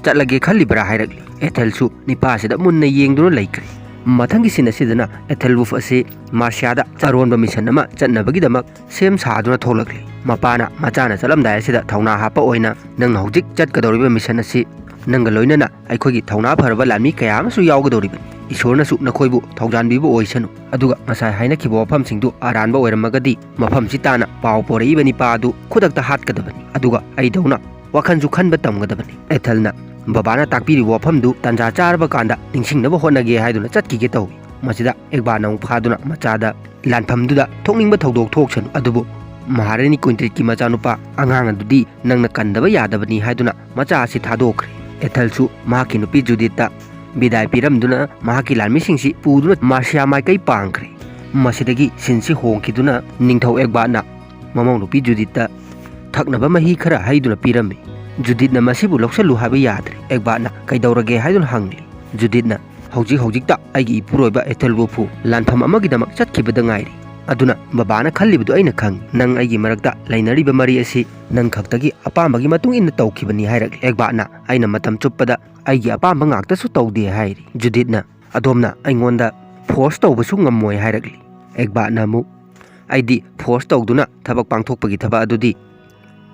ꯆꯠꯂꯒꯦ ꯈꯜꯂꯤꯕ꯭ꯔꯥ?" ꯍꯥꯏꯔꯛꯂꯤ꯫ ꯑꯦꯊꯦꯜꯁꯨ ꯅꯤꯄꯥꯁꯤꯗ ꯃꯨꯟꯅ ꯌꯦꯡꯗꯨꯅ ꯂꯩꯈ꯭ꯔꯦ꯫ ꯃꯊꯪꯒꯤ ꯁꯤꯟ ꯑꯁꯤꯗꯅ ꯑꯦꯊꯦꯜꯋꯨꯜꯐ ꯑꯁꯤ ꯃꯥꯔꯁꯤꯌꯥꯗ ꯑꯔꯣꯟꯕ ꯃꯤꯁꯟ ꯑꯃ ꯆꯠꯅꯕꯒꯤꯗꯃꯛ ꯁꯦꯝ ꯁꯥꯗꯨꯅ ꯊꯣꯛꯂꯛꯂꯤ꯫ ꯃꯄꯥꯅ ꯃꯆꯥꯅ ꯆꯠꯂꯝꯗꯥꯏ ꯑꯁꯤꯗ ꯊꯧꯅꯥ ꯍꯥꯞꯄ ꯑꯣꯏꯅ "ꯅꯪꯅ ꯍꯧꯖꯤꯛ ꯆꯠꯀꯗꯧꯔꯤꯕ ꯃꯤꯁꯟ ꯑꯁꯤ ꯅꯪꯒ ꯂꯣꯏꯅꯅ ꯑꯩꯈꯣꯏꯒꯤ ꯊꯧꯅꯥ ꯐꯔꯕ ꯂꯥꯟꯃꯤ ꯀꯌꯥ ꯑꯃꯁꯨ ꯌꯥꯎꯒꯗꯧꯔꯤꯕꯅꯤ꯫ ꯏꯁꯣꯔꯅꯁꯨ ꯅꯈꯣꯏꯕꯨ ꯊꯧꯖꯥꯟꯕꯤꯕ ꯑꯣꯏꯁꯅꯨ꯫ ꯑꯗꯨꯒ ꯉꯁꯥꯏ ꯍꯥꯏꯅꯈꯤꯕ ꯋꯥꯐꯝꯁꯤꯡꯗꯨ ꯑꯔꯥꯟꯕ ꯑꯣꯏꯔꯝꯃꯒꯗꯤ ꯃꯐꯝꯁꯤ ꯇꯥꯅ ꯄꯥꯎ ꯄꯣꯔꯛꯏꯕ ꯅꯤꯄꯥ ꯑꯗꯨ ꯈꯨꯗꯛꯇ ꯍꯥꯠꯀꯗꯕꯅꯤ꯫ ꯑꯗꯨꯒ ꯑꯩꯗꯧꯅ ꯋꯥꯈꯜꯁꯨ ꯈꯟꯕ ꯇꯝꯒꯗꯕꯅꯤ꯫ ꯑꯦꯊꯦꯜꯅ ꯕꯕꯥꯅ ꯇꯥꯛꯄꯤꯔꯤꯕ ꯋꯥꯐꯝꯗꯨ ꯇꯥꯟꯖꯥ ꯆꯥꯔꯕ ꯀꯥꯟꯗ ꯅꯤꯡꯁꯤꯡꯅꯕ ꯍꯣꯠꯅꯒꯦ" ꯍꯥꯏꯗꯨꯅ ꯆꯠꯈꯤꯒꯦ ꯇꯧꯏ꯫ ꯃꯁꯤꯗ ꯑꯦꯒꯕꯥꯔꯠꯅ ꯑꯃꯨꯛ ꯐꯥꯗꯨꯅ ꯃꯆꯥꯗ "ꯂꯥꯟꯐꯝꯗꯨꯗ ꯊꯣꯛꯅꯤꯡꯕ ꯊꯧꯗꯣꯛ ꯊꯣꯛꯁꯅꯨ, ꯑꯗꯨꯕꯨ ꯃꯍꯥꯔꯥꯅꯤ ꯀ꯭ꯋꯤꯟꯇꯤꯠꯀꯤ ꯃꯆꯥꯅꯨꯄꯥ ꯑꯉꯥꯡ ꯑꯗꯨꯗꯤ ꯅꯪꯅ ꯀꯟꯗꯕ ꯌꯥꯗꯕꯅꯤ" ꯍꯥꯏꯗꯨꯅ ꯃꯆꯥ ꯑꯁꯤ ꯊꯥꯗꯣꯛꯈ꯭ꯔꯦ꯫ ꯑꯦꯊꯦꯜꯁꯨ ꯃꯍꯥꯛꯀꯤ ꯅꯨꯄꯤ ꯖꯨꯗꯤꯠꯇ ꯕꯤꯗꯥꯏ ꯄꯤꯔꯝꯗꯨꯅ ꯃꯍꯥꯛꯀꯤ ꯂꯥꯟꯃꯤꯁꯤꯡꯁꯤ ꯄꯨꯗꯨꯅ ꯃꯥꯔꯁꯤꯌꯥ ꯃꯥꯏꯀꯩ ꯄꯥꯡꯈ꯭ꯔꯦ꯫ ꯃꯁꯤꯗꯒꯤ ꯁꯤꯟꯁꯤ ꯍꯣꯡꯈꯤꯗꯨꯅ ꯅꯤꯡꯊꯧ ꯑꯦꯒꯕꯥꯔꯠꯅ ꯃꯃꯧ ꯅꯨꯄꯤ ꯖꯨꯗꯤꯠꯇ ꯊꯛꯅꯕ ꯃꯍꯤ ꯈꯔ ꯍꯩꯗꯨꯅ ꯄꯤꯔꯝꯃꯤ꯫ ꯖꯨꯗꯤꯠꯅ ꯃꯁꯤꯕꯨ ꯂꯧꯁꯜꯂꯨ ꯍꯥꯏꯕ ꯌꯥꯗ꯭ꯔꯦ꯫ ꯑꯦꯒꯕꯥꯠꯅ ꯀꯩꯗꯧꯔꯒꯦ ꯍꯥꯏꯗꯨꯅ ꯍꯪꯂꯤ꯫ ꯖꯨꯗꯤꯠꯅ ꯍꯧꯖꯤꯛ ꯍꯧꯖꯤꯛꯇ ꯑꯩꯒꯤ ꯏꯄꯨꯔꯣꯏꯕ ꯑꯦꯊꯦꯜꯋꯨꯐꯄꯨ ꯂꯥꯟꯐꯝ ꯑꯃꯒꯤꯗꯃꯛ ꯆꯠꯈꯤꯕꯗ ꯉꯥꯏꯔꯤ꯫ ꯑꯗꯨꯅ ꯕꯕꯥꯅ ꯈꯜꯂꯤꯕꯗꯨ ꯑꯩꯅ ꯈꯪꯏ꯫ ꯅꯪ ꯑꯩꯒꯤ ꯃꯔꯛꯇ ꯂꯩꯅꯔꯤꯕ ꯃꯔꯤ ꯑꯁꯤ ꯅꯪ ꯈꯛꯇꯒꯤ ꯑꯄꯥꯝꯕꯒꯤ ꯃꯇꯨꯡ ꯏꯟꯅ ꯇꯧꯈꯤꯕꯅꯤ ꯍꯥꯏꯔꯛꯂꯤ꯫ ꯑꯦꯒꯕꯥꯠꯅ ꯑꯩꯅ ꯃꯇꯝ ꯆꯨꯞꯄꯗ ꯑꯩꯒꯤ ꯑꯄꯥꯝꯕ ꯉꯥꯛꯇꯁꯨ ꯇꯧꯗꯦ ꯍꯥꯏꯔꯤ꯫ ꯖꯨꯗꯤꯠꯅ ꯑꯗꯣꯝꯅ ꯑꯩꯉꯣꯟꯗ ꯐꯣꯔꯁ ꯇꯧꯕꯁꯨ ꯉꯝꯃꯣꯏ ꯍꯥꯏꯔꯛꯂꯤ꯫ ꯑꯦꯒꯕꯥꯠꯅ ꯑꯃꯨꯛ ꯑꯩꯗꯤ ꯐꯣꯔꯁ ꯇꯧꯗꯨꯅ ꯊꯕꯛ ꯄꯥꯡꯊꯣꯛꯄꯒꯤ ꯊꯕꯛ ꯑꯗꯨꯗꯤ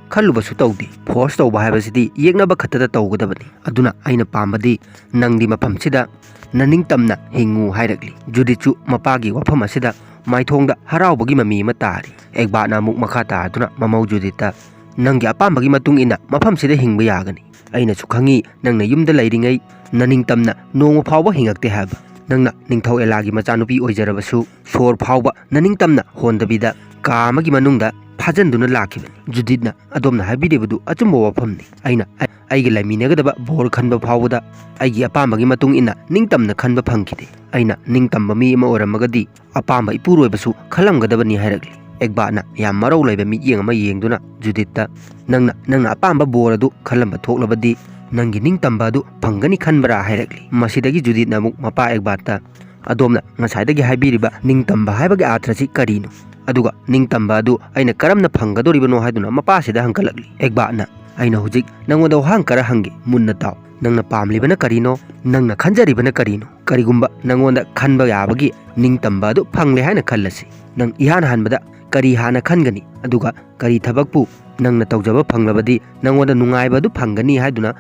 ꯈꯜꯂꯨꯕꯁꯨ ꯇꯧꯗꯦ꯫ ꯐꯣꯔꯁ ꯇꯧꯕ ꯍꯥꯏꯕꯁꯤꯗꯤ ꯌꯦꯛꯅꯕ ꯈꯛꯇꯗ ꯇꯧꯒꯗꯕꯅꯤ꯫ ꯑꯗꯨꯅ ꯑꯩꯅ ꯄꯥꯝꯕꯗꯤ ꯅꯪꯗꯤ ꯃꯐꯝꯁꯤꯗ ꯅꯅꯤꯡꯇꯝꯅ ꯍꯤꯡꯉꯨ ꯍꯥꯏꯔꯛꯂꯤ꯫ ꯖꯨꯗꯤꯠꯁꯨ ꯃꯄꯥꯒꯤ ꯋꯥꯐꯝ ꯑꯁꯤꯗ ꯃꯥꯏꯊꯣꯡꯗ ꯍꯔꯥꯎꯕꯒꯤ ꯃꯃꯤ ꯑꯃ ꯇꯥꯔꯤ꯫ ꯑꯦꯒꯕꯥꯠꯅ ꯑꯃꯨꯛ ꯃꯈꯥ ꯇꯥꯗꯨꯅ ꯃꯃꯧ ꯖꯨꯗꯤꯠꯇ, "ꯅꯪꯒꯤ ꯑꯄꯥꯝꯕꯒꯤ ꯃꯇꯨꯡ ꯏꯟꯅ ꯃꯐꯝꯁꯤꯗ ꯍꯤꯡꯕ ꯌꯥꯒꯅꯤ꯫ ꯑꯩꯅꯁꯨ ꯈꯪꯉꯤ ꯅꯪꯅ ꯌꯨꯝꯗ ꯂꯩꯔꯤꯉꯩ ꯅꯅꯤꯡꯇꯝꯅ ꯅꯣꯡꯃ ꯐꯥꯎꯕ ꯍꯤꯡꯉꯛꯇꯦ ꯍꯥꯏꯕ꯫ ꯅꯪꯅ ꯅꯤꯡꯊꯧ ꯑꯦꯂꯥꯒꯤ ꯃꯆꯥꯅꯨꯄꯤ ꯑꯣꯏꯖꯔꯕꯁꯨ ꯁꯣꯔ ꯐꯥꯎꯕ ꯅꯅꯤꯡꯇꯝꯅ ꯍꯣꯟꯗꯕꯤꯗ ꯀꯥ ꯑꯃꯒꯤ ꯃꯅꯨꯡꯗ ꯐꯥꯖꯤꯟꯗꯨꯅ ꯂꯥꯛꯈꯤꯕꯅꯤ꯫" ꯖꯨꯗꯤꯠꯅ ꯑꯗꯣꯝꯅ ꯍꯥꯏꯕꯤꯔꯤꯕꯗꯨ ꯑꯆꯨꯝꯕ ꯋꯥꯐꯝꯅꯤ꯫ ꯑꯩꯅ ꯑꯩꯒ ꯂꯩꯃꯤꯟꯅꯒꯗꯕ ꯕꯣꯔ ꯈꯟꯕ ꯐꯥꯎꯕꯗ ꯑꯩꯒꯤ ꯑꯄꯥꯝꯕꯒꯤ ꯃꯇꯨꯡ ꯏꯟꯅ ꯅꯤꯡꯇꯝꯅ ꯈꯟꯕ ꯐꯪꯈꯤꯗꯦ꯫ ꯑꯩꯅ ꯅꯤꯡꯇꯝꯕ ꯃꯤ ꯑꯃ ꯑꯣꯏꯔꯝꯃꯒꯗꯤ ꯑꯄꯥꯝꯕ ꯏꯄꯨꯔꯣꯏꯕꯁꯨ ꯈꯜꯂꯝꯒꯗꯕꯅꯤ ꯍꯥꯏꯔꯛꯂꯤ꯫ ꯑꯦꯒꯕꯥꯠꯅ ꯌꯥꯝ ꯃꯔꯧ ꯂꯩꯕ ꯃꯤꯠꯌꯦꯡ ꯑꯃ ꯌꯦꯡꯗꯨꯅ ꯖꯨꯗꯤꯠꯇ, "ꯅꯪꯅ ꯅꯪꯅ ꯑꯄꯥꯝꯕ ꯕꯣꯔ ꯑꯗꯨ ꯈꯜꯂꯝꯕ ꯊꯣꯛꯂꯕꯗꯤ ꯅꯪꯒꯤ ꯅꯤꯡꯇꯝꯕ ꯑꯗꯨ ꯐꯪꯒꯅꯤ ꯈꯟꯕ꯭ꯔꯥ?" ꯍꯥꯏꯔꯛꯂꯤ꯫ ꯃꯁꯤꯗꯒꯤ ꯖꯨꯗꯤꯠꯅ ꯑꯃꯨꯛ ꯃꯄꯥ ꯑꯦꯒꯕꯥꯠꯇ, "ꯑꯗꯣꯝꯅ ꯉꯁꯥꯏꯗꯒꯤ ꯍꯥꯏꯕꯤꯔꯤꯕ ꯅꯤꯡꯇꯝꯕ ꯍꯥꯏꯕꯒꯤ ꯑꯥꯔꯊꯁꯤ ꯀꯔꯤꯅꯣ? ꯑꯗꯨꯒ ꯅꯤꯡꯇꯝꯕ ꯑꯗꯨ ꯑꯩꯅ ꯀꯔꯝꯅ ꯐꯪꯒꯗꯧꯔꯤꯕꯅꯣ?" ꯍꯥꯏꯗꯨꯅ ꯃꯄꯥꯁꯤꯗ ꯍꯪꯒꯠꯂꯛꯂꯤ꯫ ꯑꯦꯒꯕꯥꯠꯅ, "ꯑꯩꯅ ꯍꯧꯖꯤꯛ ꯅꯪꯉꯣꯟꯗ ꯋꯥꯍꯪ ꯈꯔ ꯍꯪꯒꯦ, ꯃꯨꯟꯅ ꯇꯥꯎ꯫ ꯅꯪꯅ ꯄꯥꯝꯂꯤꯕꯅ ꯀꯔꯤꯅꯣ? ꯅꯪꯅ ꯈꯟꯖꯔꯤꯕꯅ ꯀꯔꯤꯅꯣ? ꯀꯔꯤꯒꯨꯝꯕ ꯅꯪꯉꯣꯟꯗ ꯈꯟꯕ ꯌꯥꯕꯒꯤ ꯅꯤꯡꯇꯝꯕ ꯑꯗꯨ ꯐꯪꯂꯦ ꯍꯥꯏꯅ ꯈꯜꯂꯁꯤ꯫ ꯅꯪ ꯏꯍꯥꯟ ꯍꯥꯟꯕꯗ ꯀꯔꯤ ꯍꯥꯟꯅ ꯈꯟꯒꯅꯤ? ꯑꯗꯨꯒ ꯀꯔꯤ ꯊꯕꯛꯄꯨ ꯅꯪꯅ ꯇꯧꯖꯕ ꯐꯪꯂꯕꯗꯤ ꯅꯪꯉꯣꯟꯗ ꯅꯨꯡꯉꯥꯏꯕ ꯑꯗꯨ ꯐꯪꯒꯅꯤ?" ꯍꯥꯏꯗꯨꯅ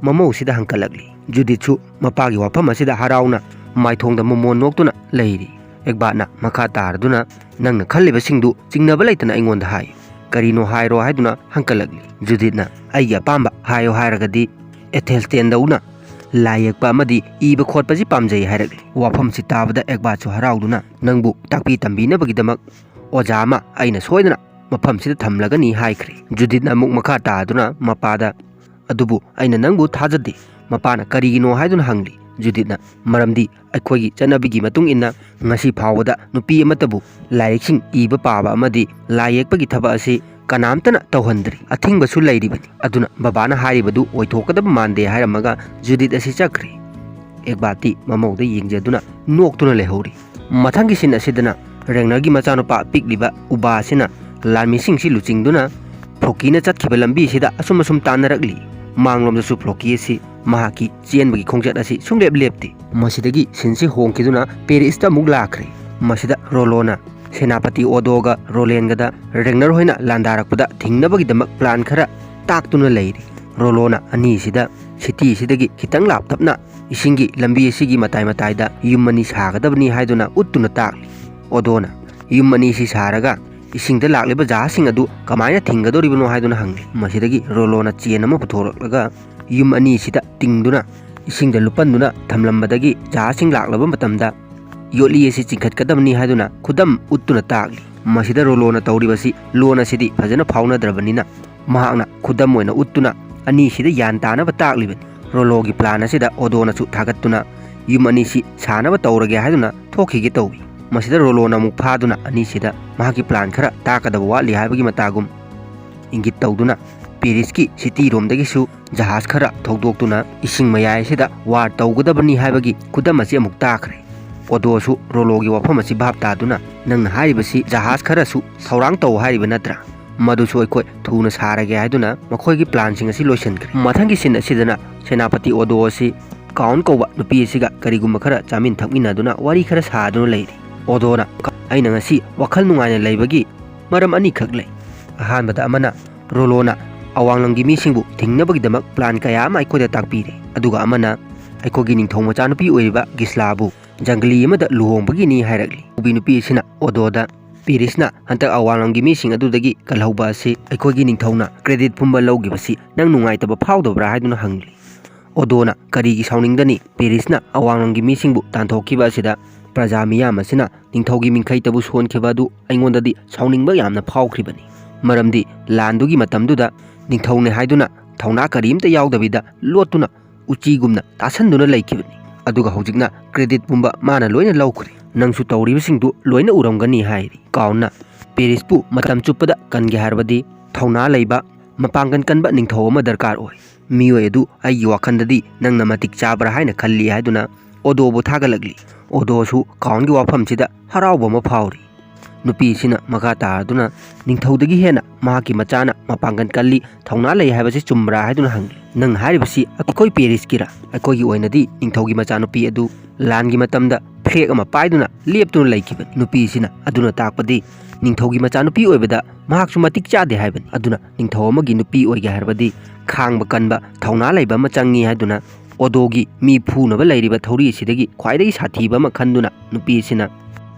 ꯃꯃꯧꯁꯤꯗ ꯍꯪꯀꯠꯂꯛꯂꯤ꯫ ꯖꯨꯗꯤꯠꯁꯨ ꯃꯄꯥꯒꯤ ꯋꯥꯐꯝ ꯑꯁꯤꯗ ꯍꯔꯥꯎꯅ ꯃꯥꯏꯊꯣꯡꯗ ꯃꯣꯃꯣꯟ ꯅꯣꯛꯇꯨꯅ ꯂꯩꯔꯤ꯫ ꯑꯦꯒꯕꯥꯠꯅ ꯃꯈꯥ ꯇꯥꯔꯗꯨꯅ, "ꯅꯪꯅ ꯈꯜꯂꯤꯕꯁꯤꯡꯗꯨ ꯆꯤꯡꯅꯕ ꯂꯩꯇꯅ ꯑꯩꯉꯣꯟꯗ ꯍꯥꯏꯌꯨ꯫ ꯀꯔꯤꯅꯣ ꯍꯥꯏꯔꯣ?" ꯍꯥꯏꯗꯨꯅ ꯍꯪꯀꯠꯂꯛꯂꯤ꯫ ꯖꯨꯗꯤꯠꯅ, "ꯑꯩꯒꯤ ꯑꯄꯥꯝꯕ ꯍꯥꯏꯌꯣ ꯍꯥꯏꯔꯒꯗꯤ ꯑꯦꯊꯦꯜꯁꯇꯦꯟꯗꯧꯅ ꯂꯥꯏ ꯌꯦꯛꯄ ꯑꯃꯗꯤ ꯏꯕ ꯈꯣꯠꯄꯁꯤ ꯄꯥꯝꯖꯩ" ꯍꯥꯏꯔꯛꯂꯤ꯫ ꯋꯥꯐꯝꯁꯤ ꯇꯥꯕꯗ ꯑꯦꯒꯕꯥꯠꯁꯨ ꯍꯔꯥꯎꯗꯨꯅ, "ꯅꯪꯕꯨ ꯇꯥꯛꯄꯤ ꯇꯝꯕꯤꯅꯕꯒꯤꯗꯃꯛ ꯑꯣꯖꯥ ꯑꯃ ꯑꯩꯅ ꯁꯣꯏꯗꯅ ꯃꯐꯝꯁꯤꯗ ꯊꯝꯂꯒꯅꯤ" ꯍꯥꯏꯈ꯭ꯔꯦ꯫ ꯖꯨꯗꯤꯠꯅ ꯑꯃꯨꯛ ꯃꯈꯥ ꯇꯥꯗꯨꯅ ꯃꯄꯥꯗ, "ꯑꯗꯨꯕꯨ ꯑꯩꯅ ꯅꯪꯕꯨ ꯊꯥꯖꯗꯦ꯫ ꯃꯄꯥꯅ ꯀꯔꯤꯒꯤꯅꯣ ꯍꯥꯏꯗꯨꯅ ꯍꯪꯂꯤ꯫" ꯖꯨꯗꯤꯠꯅ, "ꯃꯔꯝꯗꯤ ꯑꯩꯈꯣꯏꯒꯤ ꯆꯠꯅꯕꯤꯒꯤ ꯃꯇꯨꯡ ꯏꯟꯅ ꯉꯁꯤ ꯐꯥꯎꯕꯗ ꯅꯨꯄꯤ ꯑꯃꯠꯇꯕꯨ ꯂꯥꯏꯔꯤꯛꯁꯤꯡ ꯏꯕ ꯄꯥꯕ ꯑꯃꯗꯤ ꯂꯥꯏ ꯌꯦꯛꯄꯒꯤ ꯊꯕꯛ ꯑꯁꯤ ꯀꯅꯥꯝꯇꯅ ꯇꯧꯍꯟꯗ꯭ꯔꯤ, ꯑꯊꯤꯡꯕꯁꯨ ꯂꯩꯔꯤꯕꯅꯤ꯫ ꯑꯗꯨꯅ ꯕꯕꯥꯅ ꯍꯥꯏꯔꯤꯕꯗꯨ ꯑꯣꯏꯊꯣꯛꯀꯗꯕ ꯃꯥꯟꯗꯦ" ꯍꯥꯏꯔꯝꯃꯒ ꯖꯨꯗꯤꯠ ꯑꯁꯤ ꯆꯠꯈ꯭ꯔꯦ꯫ ꯑꯦꯛꯕꯥꯔꯠꯇꯤ ꯃꯃꯧꯗ ꯌꯦꯡꯖꯗꯨꯅ ꯅꯣꯛꯇꯨꯅ ꯂꯩꯍꯧꯔꯤ꯫ ꯃꯊꯪꯒꯤ ꯁꯤꯟ ꯑꯁꯤꯗꯅ ꯔꯦꯡꯅꯔꯒꯤ ꯃꯆꯥꯅꯨꯄꯥ ꯄꯤꯛꯂꯤꯕ ꯎꯕꯥ ꯑꯁꯤꯅ ꯂꯥꯟꯃꯤꯁꯤꯡꯁꯤ ꯂꯨꯆꯤꯡꯗꯨꯅ ꯐ꯭ꯂꯣꯀꯤꯅ ꯆꯠꯈꯤꯕ ꯂꯝꯕꯤ ꯑꯁꯤꯗ ꯑꯁꯨꯝ ꯑꯁꯨꯝ ꯇꯥꯟꯅꯔꯛꯂꯤ꯫ ꯃꯥꯡꯂꯣꯝꯗꯁꯨ ꯐ꯭ꯂꯣꯀꯤ ꯑꯁꯤ ꯃꯍꯥꯛꯀꯤ ꯆꯦꯟꯕꯒꯤ ꯈꯣꯡꯆꯠ ꯑꯁꯤ ꯁꯨꯡꯂꯦꯞ ꯂꯦꯞꯇꯦ꯫ ꯃꯁꯤꯗꯒꯤ ꯁꯤꯟꯁꯤ ꯍꯣꯡꯈꯤꯗꯨꯅ ꯄꯦꯔꯤꯁꯇ ꯑꯃꯨꯛ ꯂꯥꯛꯈ꯭ꯔꯦ꯫ ꯃꯁꯤꯗ ꯔꯣꯂꯣꯅ ꯁꯦꯅꯥꯄꯇꯤ ꯑꯣꯗꯣꯒ ꯔꯣꯂꯦꯟꯒꯗ ꯔꯦꯡꯅꯔ ꯍꯣꯏꯅ ꯂꯥꯟꯗꯥꯔꯛꯄꯗ ꯊꯤꯡꯅꯕꯒꯤꯗꯃꯛ ꯄ꯭ꯂꯥꯟ ꯈꯔ ꯇꯥꯛꯇꯨꯅ ꯂꯩꯔꯤ꯫ ꯔꯣꯂꯣꯅ ꯑꯅꯤꯁꯤꯗ ꯁꯤꯇꯤ ꯑꯁꯤꯗꯒꯤ ꯈꯤꯇꯪ ꯂꯥꯞꯇꯞꯅ ꯏꯁꯤꯡꯒꯤ ꯂꯝꯕꯤ ꯑꯁꯤꯒꯤ ꯃꯇꯥꯏ ꯃꯇꯥꯏꯗ ꯌꯨꯝ ꯑꯅꯤ ꯁꯥꯒꯗꯕꯅꯤ ꯍꯥꯏꯗꯨꯅ ꯎꯠꯇꯨꯅ ꯇꯥꯛꯂꯤ꯫ ꯑꯣꯗꯣꯅ ꯌꯨꯝ ꯑꯅꯤꯁꯤ ꯁꯥꯔꯒ ꯏꯁꯤꯡꯗ ꯂꯥꯛꯂꯤꯕ ꯖꯍꯥꯖꯁꯤꯡ ꯑꯗꯨ ꯀꯃꯥꯏꯅ ꯊꯤꯡꯒꯗꯧꯔꯤꯕꯅꯣ ꯍꯥꯏꯗꯨꯅ ꯍꯪꯂꯤ꯫ ꯃꯁꯤꯗꯒꯤ ꯔꯣꯂꯣꯅ ꯆꯦꯟ ꯑꯃ ꯄꯨꯊꯣꯔꯛꯂꯒ ꯌꯨꯝ ꯑꯅꯤꯁꯤꯗ ꯇꯤꯡꯗꯨꯅ ꯏꯁꯤꯡꯗ ꯂꯨꯞꯄꯟꯗꯨꯅ ꯊꯝꯂꯝꯕꯗꯒꯤ ꯖꯍꯥꯖꯁꯤꯡ ꯂꯥꯛꯂꯕ ꯃꯇꯝꯗ ꯌꯣꯠꯂꯤ ꯑꯁꯤ ꯆꯤꯡꯈꯠꯀꯗꯕꯅꯤ ꯍꯥꯏꯗꯨꯅ ꯈꯨꯗꯝ ꯎꯠꯇꯨꯅ ꯇꯥꯛꯂꯤ꯫ ꯃꯁꯤꯗ ꯔꯣꯂꯣꯅ ꯇꯧꯔꯤꯕꯁꯤ ꯂꯣꯟ ꯑꯁꯤꯗꯤ ꯐꯖꯅ ꯐꯥꯎꯅꯗ꯭ꯔꯕꯅꯤꯅ ꯃꯍꯥꯛꯅ ꯈꯨꯗꯝ ꯑꯣꯏꯅ ꯎꯠꯇꯨꯅ ꯑꯅꯤꯁꯤꯗ ꯌꯥꯟ ꯇꯥꯅꯕ ꯇꯥꯛꯂꯤꯕꯅꯤ꯫ ꯔꯣꯂꯣꯒꯤ ꯄ꯭ꯂꯥꯟ ꯑꯁꯤꯗ ꯑꯣꯗꯣꯅꯁꯨ ꯊꯥꯒꯠꯇꯨꯅ ꯌꯨꯝ ꯑꯅꯤꯁꯤ ꯁꯥꯅꯕ ꯇꯧꯔꯒꯦ ꯍꯥꯏꯗꯨꯅ ꯊꯣꯛꯈꯤꯒꯦ ꯇꯧꯏ꯫ ꯃꯁꯤꯗ ꯔꯣꯂꯣꯅ ꯑꯃꯨꯛ ꯐꯥꯗꯨꯅ ꯑꯅꯤꯁꯤꯗ ꯃꯍꯥꯛꯀꯤ ꯄ꯭ꯂꯥꯟ ꯈꯔ ꯇꯥꯛꯀꯗꯕ ꯋꯥꯠꯂꯤ ꯍꯥꯏꯕꯒꯤ ꯃꯇꯥꯒꯨꯝ ꯏꯪꯒꯤꯠ ꯇꯧꯗꯨꯅ ꯄꯦꯔꯤꯁꯀꯤ ꯁꯤꯇꯤꯔꯣꯝꯗꯒꯤꯁꯨ ꯖꯍꯥꯖ ꯈꯔ ꯊꯧꯗꯣꯛꯇꯨꯅ ꯏꯁꯤꯡ ꯃꯌꯥꯏ ꯑꯁꯤꯗ ꯋꯥꯔ ꯇꯧꯒꯗꯕꯅꯤ ꯍꯥꯏꯕꯒꯤ ꯈꯨꯗꯝ ꯑꯁꯤ ꯑꯃꯨꯛ ꯇꯥꯈ꯭ꯔꯦ꯫ ꯑꯣꯗꯣꯁꯨ ꯔꯣꯂꯣꯒꯤ ꯋꯥꯐꯝ ꯑꯁꯤ ꯚꯥꯞ ꯇꯥꯗꯨꯅ, "ꯅꯪꯅ ꯍꯥꯏꯔꯤꯕꯁꯤ ꯖꯍꯥꯖ ꯈꯔꯁꯨ ꯊꯧꯔꯥꯡ ꯇꯧ ꯍꯥꯏꯔꯤꯕ ꯅꯠꯇ꯭ꯔꯥ? ꯃꯗꯨꯁꯨ ꯑꯩꯈꯣꯏ ꯊꯨꯅ ꯁꯥꯔꯒꯦ" ꯍꯥꯏꯗꯨꯅ ꯃꯈꯣꯏꯒꯤ ꯄ꯭ꯂꯥꯟꯁꯤꯡ ꯑꯁꯤ ꯂꯣꯏꯁꯤꯟꯈ꯭ꯔꯦ꯫ ꯃꯊꯪꯒꯤ ꯁꯤꯟ ꯑꯁꯤꯗꯅ ꯁꯦꯅꯥꯄꯇꯤ ꯑꯣꯗꯣ ꯑꯁꯤ ꯀꯥꯎꯟ ꯀꯧꯕ ꯅꯨꯄꯤ ꯑꯁꯤꯒ ꯀꯔꯤꯒꯨꯝꯕ ꯈꯔ ꯆꯥꯃꯤꯟ ꯊꯛꯃꯤꯟꯅꯗꯨꯅ ꯋꯥꯔꯤ ꯈꯔ ꯁꯥꯗꯨꯅ ꯂꯩꯔꯤ꯫ ꯑꯣꯗꯣꯅ, "ꯑꯩꯅ ꯉꯁꯤ ꯋꯥꯈꯜ ꯅꯨꯡꯉꯥꯏꯅ ꯂꯩꯕꯒꯤ ꯃꯔꯝ ꯑꯅꯤꯈꯛ ꯂꯩ꯫ ꯑꯍꯥꯟꯕꯗ ꯑꯃꯅ, ꯔꯣꯂꯣꯅ ꯑꯋꯥꯡꯂꯝꯒꯤ ꯃꯤꯁꯤꯡꯕꯨ ꯊꯤꯡꯅꯕꯒꯤꯗꯃꯛ ꯄ꯭ꯂꯥꯟ ꯀꯌꯥ ꯑꯃ ꯑꯩꯈꯣꯏꯗ ꯇꯥꯛꯄꯤꯔꯦ꯫ ꯑꯗꯨꯒ ꯑꯃꯅ, ꯑꯩꯈꯣꯏꯒꯤ ꯅꯤꯡꯊꯧ ꯃꯆꯥꯅꯨꯄꯤ ꯑꯣꯏꯔꯤꯕ ꯒꯤꯁꯂꯥꯕꯨ ꯖꯪꯒꯂꯤ ꯑꯃꯗ ꯂꯨꯍꯣꯡꯕꯒꯤꯅꯤ" ꯍꯥꯏꯔꯛꯂꯤ꯫ ꯎꯕꯤ ꯅꯨꯄꯤ ꯑꯁꯤꯅ ꯑꯣꯗꯣꯗ, "ꯄꯦꯔꯤꯁꯅ ꯍꯟꯗꯛ ꯑꯋꯥꯡꯂꯝꯒꯤ ꯃꯤꯁꯤꯡ ꯑꯗꯨꯗꯒꯤ ꯀꯜꯍꯧꯕ ꯑꯁꯤ ꯑꯩꯈꯣꯏꯒꯤ ꯅꯤꯡꯊꯧꯅ ꯀ꯭ꯔꯦꯗꯤꯠ ꯄꯨꯝꯕ ꯂꯧꯈꯤꯕꯁꯤ ꯅꯪ ꯅꯨꯡꯉꯥꯏꯇꯕ ꯐꯥꯎꯗꯕ꯭ꯔꯥ?" ꯍꯥꯏꯗꯨꯅ ꯍꯪꯂꯤ꯫ ꯑꯣꯗꯣꯅ, "ꯀꯔꯤꯒꯤ ꯁꯥꯎꯅꯤꯡꯗꯅꯤ? ꯄꯦꯔꯤꯁꯅ ꯑꯋꯥꯡꯂꯝꯒꯤ ꯃꯤꯁꯤꯡꯕꯨ ꯇꯥꯟꯊꯣꯛꯈꯤꯕ ꯑꯁꯤꯗ ꯄ꯭ꯔꯖꯥ ꯃꯤꯌꯥꯝ ꯑꯁꯤꯅ ꯅꯤꯡꯊꯧꯒꯤ ꯃꯤꯡꯈꯩꯇꯕꯨ ꯁꯣꯟꯈꯤꯕ ꯑꯗꯨ ꯑꯩꯉꯣꯟꯗꯗꯤ ꯁꯥꯎꯅꯤꯡꯕ ꯌꯥꯝꯅ ꯐꯥꯎꯈ꯭ꯔꯤꯕꯅꯤ꯫ ꯃꯔꯝꯗꯤ ꯂꯥꯟꯗꯨꯒꯤ ꯃꯇꯝꯗꯨꯗ ꯅꯤꯡꯊꯧꯅꯦ ꯍꯥꯏꯗꯨꯅ ꯊꯧꯅꯥ ꯀꯔꯤꯝꯇ ꯌꯥꯎꯗꯕꯤꯗ ꯂꯣꯠꯇꯨꯅ ꯎꯆꯤꯒꯨꯝꯅ ꯇꯥꯁꯟꯗꯨꯅ ꯂꯩꯈꯤꯕꯅꯤ꯫ ꯑꯗꯨꯒ ꯍꯧꯖꯤꯛꯅ ꯀ꯭ꯔꯦꯗꯤꯠ ꯄꯨꯝꯕ ꯃꯥꯅ ꯂꯣꯏꯅ ꯂꯧꯈ꯭ꯔꯦ꯫ ꯅꯪꯁꯨ ꯇꯧꯔꯤꯕꯁꯤꯡꯗꯨ ꯂꯣꯏꯅ ꯎꯔꯝꯒꯅꯤ" ꯍꯥꯏꯔꯤ꯫ ꯀꯥꯎꯟꯅ, ꯄꯦꯔꯤꯁꯄꯨ ꯃꯇꯝ ꯆꯨꯞꯄꯗ ꯀꯟꯒꯦ ꯍꯥꯏꯔꯕꯗꯤ ꯊꯧꯅꯥ ꯂꯩꯕ, ꯃꯄꯥꯡꯒꯜ ꯀꯟꯕ ꯅꯤꯡꯊꯧ ꯑꯃ ꯗꯔꯀꯥꯔ ꯑꯣꯏ꯫ ꯃꯤꯑꯣꯏ ꯑꯗꯨ ꯑꯩꯒꯤ ꯋꯥꯈꯜꯗꯗꯤ ꯅꯪꯅ ꯃꯇꯤꯛ ꯆꯥꯕ꯭ꯔꯥ ꯍꯥꯏꯅ ꯈꯜꯂꯤ" ꯍꯥꯏꯗꯨꯅ ꯑꯣꯗꯣꯕꯨ ꯊꯥꯒꯠꯂꯛꯂꯤ꯫ ꯑꯣꯗꯣꯁꯨ ꯀꯥꯎꯟꯒꯤ ꯋꯥꯐꯝꯁꯤꯗ ꯍꯔꯥꯎꯕ ꯑꯃ ꯐꯥꯎꯔꯤ꯫ ꯅꯨꯄꯤꯁꯤꯅ ꯃꯈꯥ ꯇꯥꯗꯨꯅ ꯅꯤꯡꯊꯧꯗꯒꯤ ꯍꯦꯟꯅ ꯃꯍꯥꯛꯀꯤ ꯃꯆꯥꯅ ꯃꯄꯥꯡꯒꯜ ꯀꯜꯂꯤ, ꯊꯧꯅꯥ ꯂꯩ ꯍꯥꯏꯕꯁꯤ ꯆꯨꯝꯕ꯭ꯔꯥ ꯍꯥꯏꯗꯨꯅ ꯍꯪꯂꯤ꯫ "ꯅꯪ ꯍꯥꯏꯔꯤꯕꯁꯤ ꯑꯩꯈꯣꯏ ꯄꯦꯔꯤꯁꯀꯤꯔꯥ? ꯑꯩꯈꯣꯏꯒꯤ ꯑꯣꯏꯅꯗꯤ ꯅꯤꯡꯊꯧꯒꯤ ꯃꯆꯥꯅꯨꯄꯤ ꯑꯗꯨ ꯂꯥꯟꯒꯤ ꯃꯇꯝꯗ ꯐ꯭ꯂꯦꯒ ꯑꯃ ꯄꯥꯏꯗꯨꯅ ꯂꯦꯞꯇꯨꯅ ꯂꯩꯈꯤꯕꯅꯤ꯫" ꯅꯨꯄꯤꯁꯤꯅ ꯑꯗꯨꯅ ꯇꯥꯛꯄꯗꯤ ꯅꯤꯡꯊꯧꯒꯤ ꯃꯆꯥꯅꯨꯄꯤ ꯑꯣꯏꯕꯗ ꯃꯍꯥꯛꯁꯨ ꯃꯇꯤꯛ ꯆꯥꯗꯦ ꯍꯥꯏꯕꯅꯤ꯫ ꯑꯗꯨꯅ ꯅꯤꯡꯊꯧ ꯑꯃꯒꯤ ꯅꯨꯄꯤ ꯑꯣꯏꯒꯦ ꯍꯥꯏꯔꯕꯗꯤ ꯈꯥꯡꯕ ꯀꯟꯕ, ꯊꯧꯅꯥ ꯂꯩꯕ ꯑꯃ ꯆꯪꯉꯤ ꯍꯥꯏꯗꯨꯅ ꯑꯣꯗꯣꯒꯤ ꯃꯤ ꯐꯨꯅꯕ ꯂꯩꯔꯤꯕ ꯊꯧꯔꯤ ꯑꯁꯤꯗꯒꯤ ꯈ꯭ꯋꯥꯏꯗꯒꯤ ꯁꯥꯊꯤꯕ ꯑꯃ ꯈꯟꯗꯨꯅ ꯅꯨꯄꯤ ꯑꯁꯤꯅ